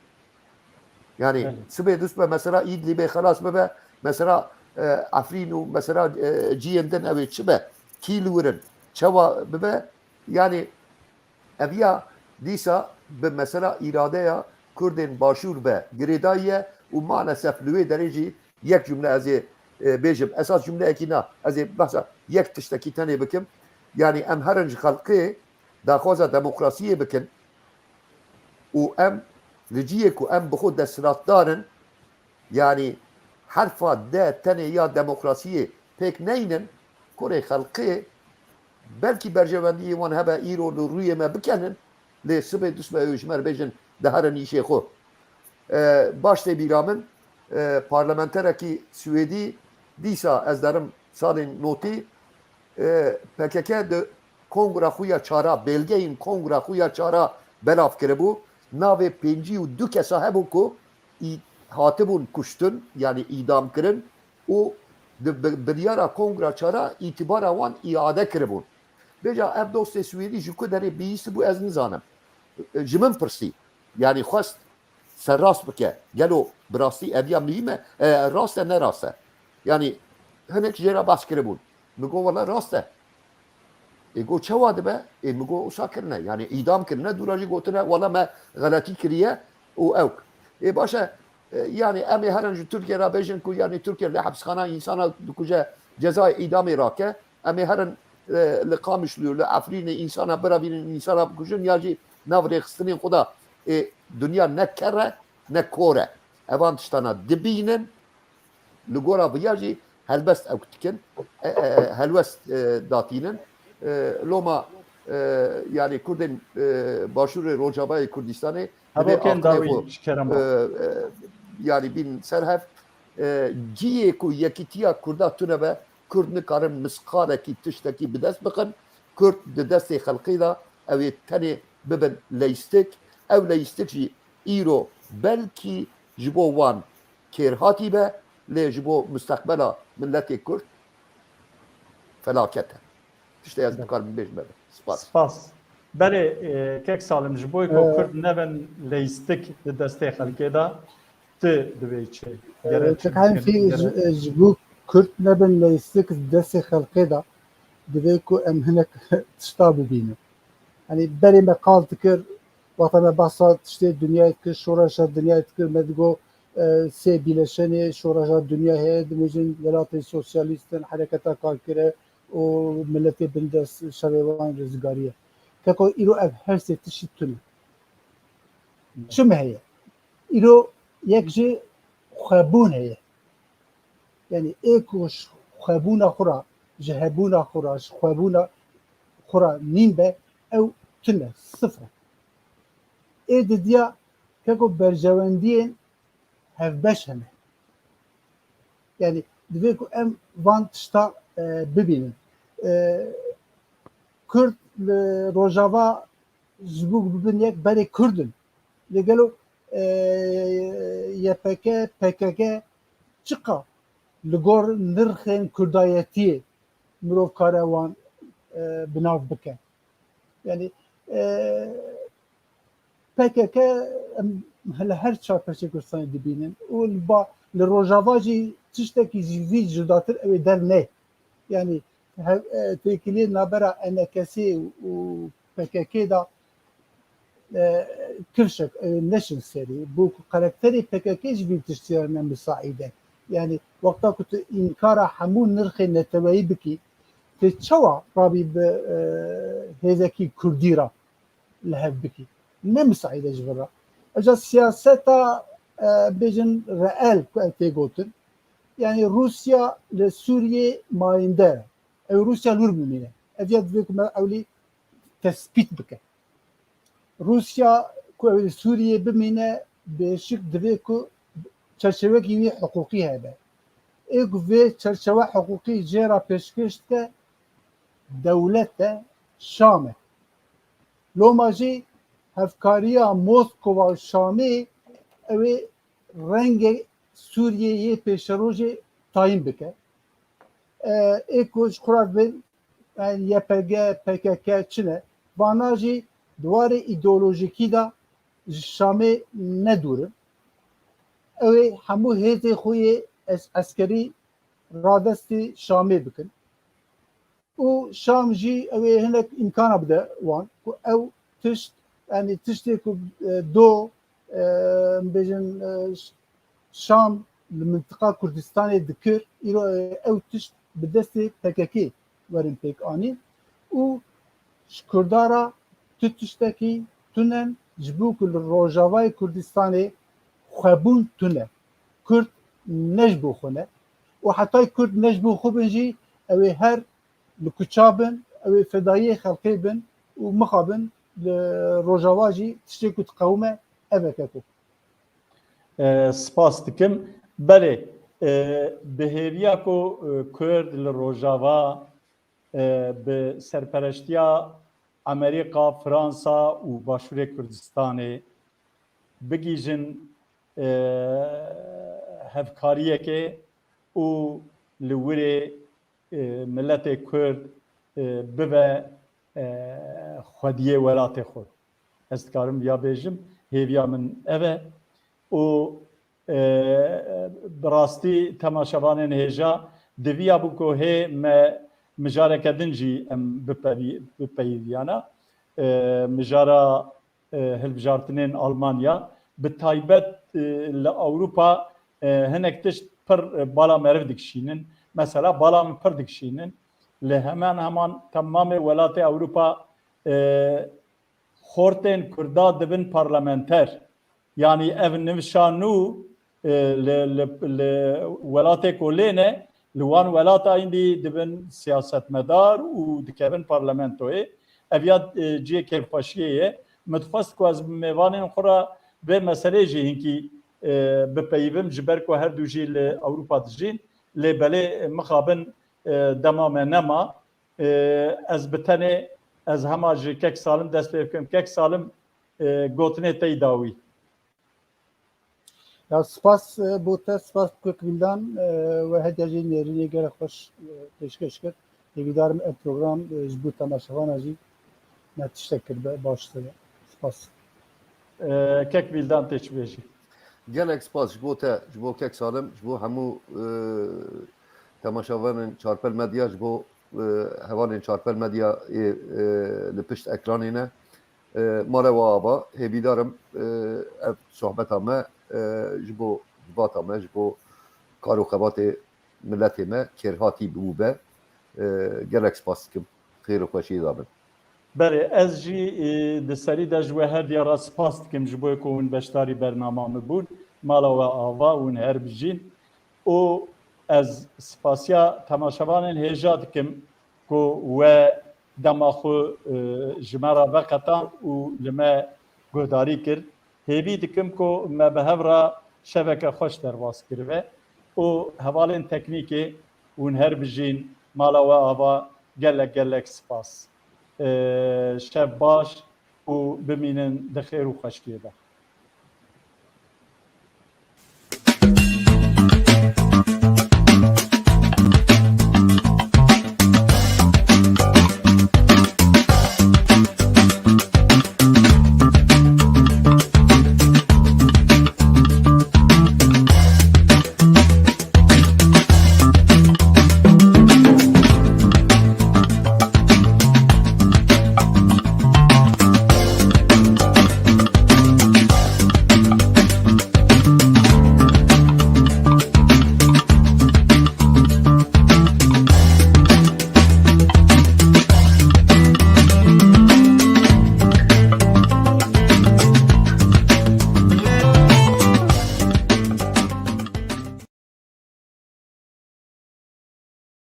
Yanî sibê dust be mesela Îdlibê xelas bibe, mesela, e, Efrîn û mesela, e, ciyên din ew ê çi be, kî li wir in, çawa bibe, yanî eviya dîsa bi mesela îradeya Kurdên Başûr be girêdayî ye û maalesef li wê derê jî yek cumle ez ê, e, bêjim. Esas cumleyekî na, ez ê behsa yek tiştekî tenê bikim. Yanî em herin ji xelkê daxwaza demokrasiyê bikin û em li cihê ku em bi xwe desthilatdar in, yanî herfa D tenê ya demokrasiyê pêk neynin, kurê xelkê belkî berjewendiyê wan hebe îro li rûyê me bikenin, lê sibê dust be ew ji me re bêjin diherin îşê xwe. E, baş tê bîra min, e, parlamenterekî Swêdî dîsa ez derim salên notî, e, P K K di kongra xwe ya çara, belgeyên kongra xwe ya çara belav kiribû. Navê pêncî û du kesa hebû ku î-, hatibûn kuştin, yanî îdam kirin û di bi-, biryara kongra çara îtibara wan îade kiribûn. Bêja ev dostê Swêdî ji ku derê bihîstibû ez nizanim. E, ji min pirsî. Yanî xwest serrast bike. Gelo bi rastî ev ya muhîm e? E, rast e, ne rast e? Yanî hinek jê re behs kiribûn. Min got, wela rast e. Ê got, çawa dibe? Ê min got, wisa kirine. Yanî îdam kirine, dûra jî gotine, wela me xeletî kiriye û ewk. Ê baş e, e, yanî em ê herin ji Tirkiye re bêjin ku yanî Tirkiye li hepsxana însana dikuje, cezayê îdamê rake. Em ê herin, e, li Qamişlo, li Efrînê însana birevînin, însana bikujin ya jî nav rêxistinên xwe de, ê, dinya ne ker e, ne kor e. Evan tiştana dibînin, li gora viya jî helbest ew dikin, e, e, helwest, e, datînin. E, loma, e, yanî Kurdên, e, Başûrê Rojavayê Kurdistanê divê Hevokên aqilê dawî xwe, ji kerem e, e, yanî bînin ser hev. E, ciyê ku yekîtiya Kurda tune be, Kurd nikarin misqalekî tiştekî bi dest bixin. Kurd di destê xelkê de ew ê tenê bibin leyîstik. Ew leyîstik jî îro belkî ji bo wan kêrhatî be, lê ji bo mustaqbela miletê Kurd felaket e. Tiştê ez dikarim bêjim ev e. Spas. Spas. Belê, e, kek Salim, ji bo ku Kurd nebin leyîstik di destê xelkê de, tu divê çi? Gerek çi bikin? Ji, ji bo Kurd nebin leyîstik di destê xelkê de, divê ku em hinek tişta bibînin. Yanî berê me qal dikir, wexta me behsa tiştê dinyayê dikir, şoreşa dinyayê dikir, me digot, e, sê bîleşenê şoreşa dinya heye, dimêjin welatên sosyalîst in, hereketa karkirê û miletê bindest şerê wan rizgarî ye. Keko îro ev her sê tişt tune. Çi me heye? Îro yek jî xwebûn heye. Yanî ê ku ji xwebûna xwe re, ji hebûna xwe re, ji xwebûna xwe re nîn be, ew tune, sifir e. Ê didiya keko berjewendiyên hevbeş hene. Yanî divê ku em van tişta, e, bibînin. E, Kurd li Rojava ji bo ku bibin yek berê Kurd in. Lê gelo, e, Y P G, P K K çiqa li gor nirxên Kurdayetiyê mirov kare wan, e, bi nav bike? Yanî, e, P K K em li her çar perçê Kurdistanê dibînin û li ba, li Rojava jî tiştekî ji vî cudatir ew ê dernê. Yanî Hev, e, têkiliyê nabera E N K S û P K K de, e, kifşek, e, neşin serî. Bû ku karakterê P K K ji vî tiştiya ne misaîd e. Yani wexta ku tu înkara hemû nirxê neteweyî bikî, tu çawa rabî bi, e, hêzekî kurdî re li hev bikî? Ne misaîd e ji vir re. Eca siyaseta, e, bêjin reel ku ev tê gotin, yani Rûsya li Sûriyê mayînde ye. Ew Rûsya li wir bimîne. Ev ya divê ku me ewlî tespît bike. Rûsya ku ew li Sûriyê bimîne, bêşik divê ku çerçevekî wî hiqûqî hebe. Ê ku vê çerçeve hiqûqî jê re pêşkêş dike, dewlet e, Şam e. Loma jî hevkariya Moskova û Şamê ew ê rengê Sûriyê yê pêşerojê tayîn bike. E, ê ku ji xwe re vê, yani Y P G, P K K çi ne, vana jî di warê îdeolojîkî de ji Şamê ne dûr in. Ew ê hemû hêzê xwe yê es-, eskerî radestî Şamê bikin. Û Şam jî ew ê hinek îmkana bide wan ku ew tişt, yani tiştê ku, e, do, e, em bêjin, e, Ş-, Şam li mintiqa Kurdistanê dikir, îro, e, ew tişt bi destê P K K werin pêk anîn û ji Kurda re tu tiştekî tune ji bo ku li Rojavayê Kurdistanê xwebûn tune. Kurd ne ji bo xwe ne. Û hetayî Kurd ne ji bo xwe bin jî, ew ê her li kuça bin, ew ê fedayiyê xelkê bin û mixabin li Rojava jî tiştê ku diqewime ev e keko. E, spas dikim. Belê, e, bi hêviya ku, e, Kurd li Rojava, e, bi serpereştiya Amerîka, Fransa û Başûrê Kurdistanê bigihîjin, e, hevkariyekê û li wirê, e, miletê Kurd, e, bibe, e, xwediyê welatê xwe. Ez dikarim viya bêjim, hêviya min ev e. Û, e, bi rastî temaşevanên hêja diviya bû ku hê me mijareke din jî em bipevî-, bipeyiviyana. E, mijara, e, hilbijartinên Almanya, bi taybet, e, li Ewropa, e, hinek tişt pir, e, bala meriv dikişînin. Mesela bala min pir dikişînin. Li heman heman temamê welatê Ewropa, e, xortên Kurda dibin parlamenter. Yanî ev nivşa nû, e, li, li, li welatê ku lê ne, li wan welata îndî dibin siyasetmedar û dikevin parlamentoyê. Ev ya, e, cihê kêfxweşiyê ye. Min dixwest ku ez bi mêvanên xwe re vê meseleyê jî hinkî, e, bipeyivim, ji ber ku her du jî li Ewropa dijîn. Lê belê, e, mixabin, e, dema me nema. E, ez bi tenê, ez hema ji Kek Salim dest pê bikim. Kek Salim, e, gotinê te yî dawî. Ya spas, e, bo te, spas Kek Vîldan, e, we hediya jî nêrînê gelek xweş, e, pêşkêş kir. Hêvîdarim ev program, e, ji bo temaşevana jî me tiştek kiribe baş sere. Spas. E, Kek Vîldan tê çi bêjî? Gelek spas ji bo te, ji bo Kek Salim, ji bo hemû, e, temaşevanên Çarpel Medya, ji bo, e, hevalên Çarpel Medya ê, e, li pişt ekranê ne. E, mala we ava, hêvîdar im, e, ev sohbeta me, e, ji bo civata me, ji bo kar û xebatê miletê me kêrhatî bûbe. E, gelek spas dikim. Xêr û xweşiyê dabin. Belê, ez jî, e, di serî de ji we her diya re spas dikim ji bo ku hûn beşdarî bernama min bûn. Mala we ava, hûn her bijîn. Û ez spasiya temaşevanên hêja dikim ku we dema xwe, e, ji me re veqetand û li me guhdarî kir. Hêvî dikim ku me bi hev re şeveke xweş derbas kiribe û hevalên teknîkê hûn her bijîn, mala we ava, gelek gelek spas. E, şev baş û bimînin di xêr û xweşkiyê de.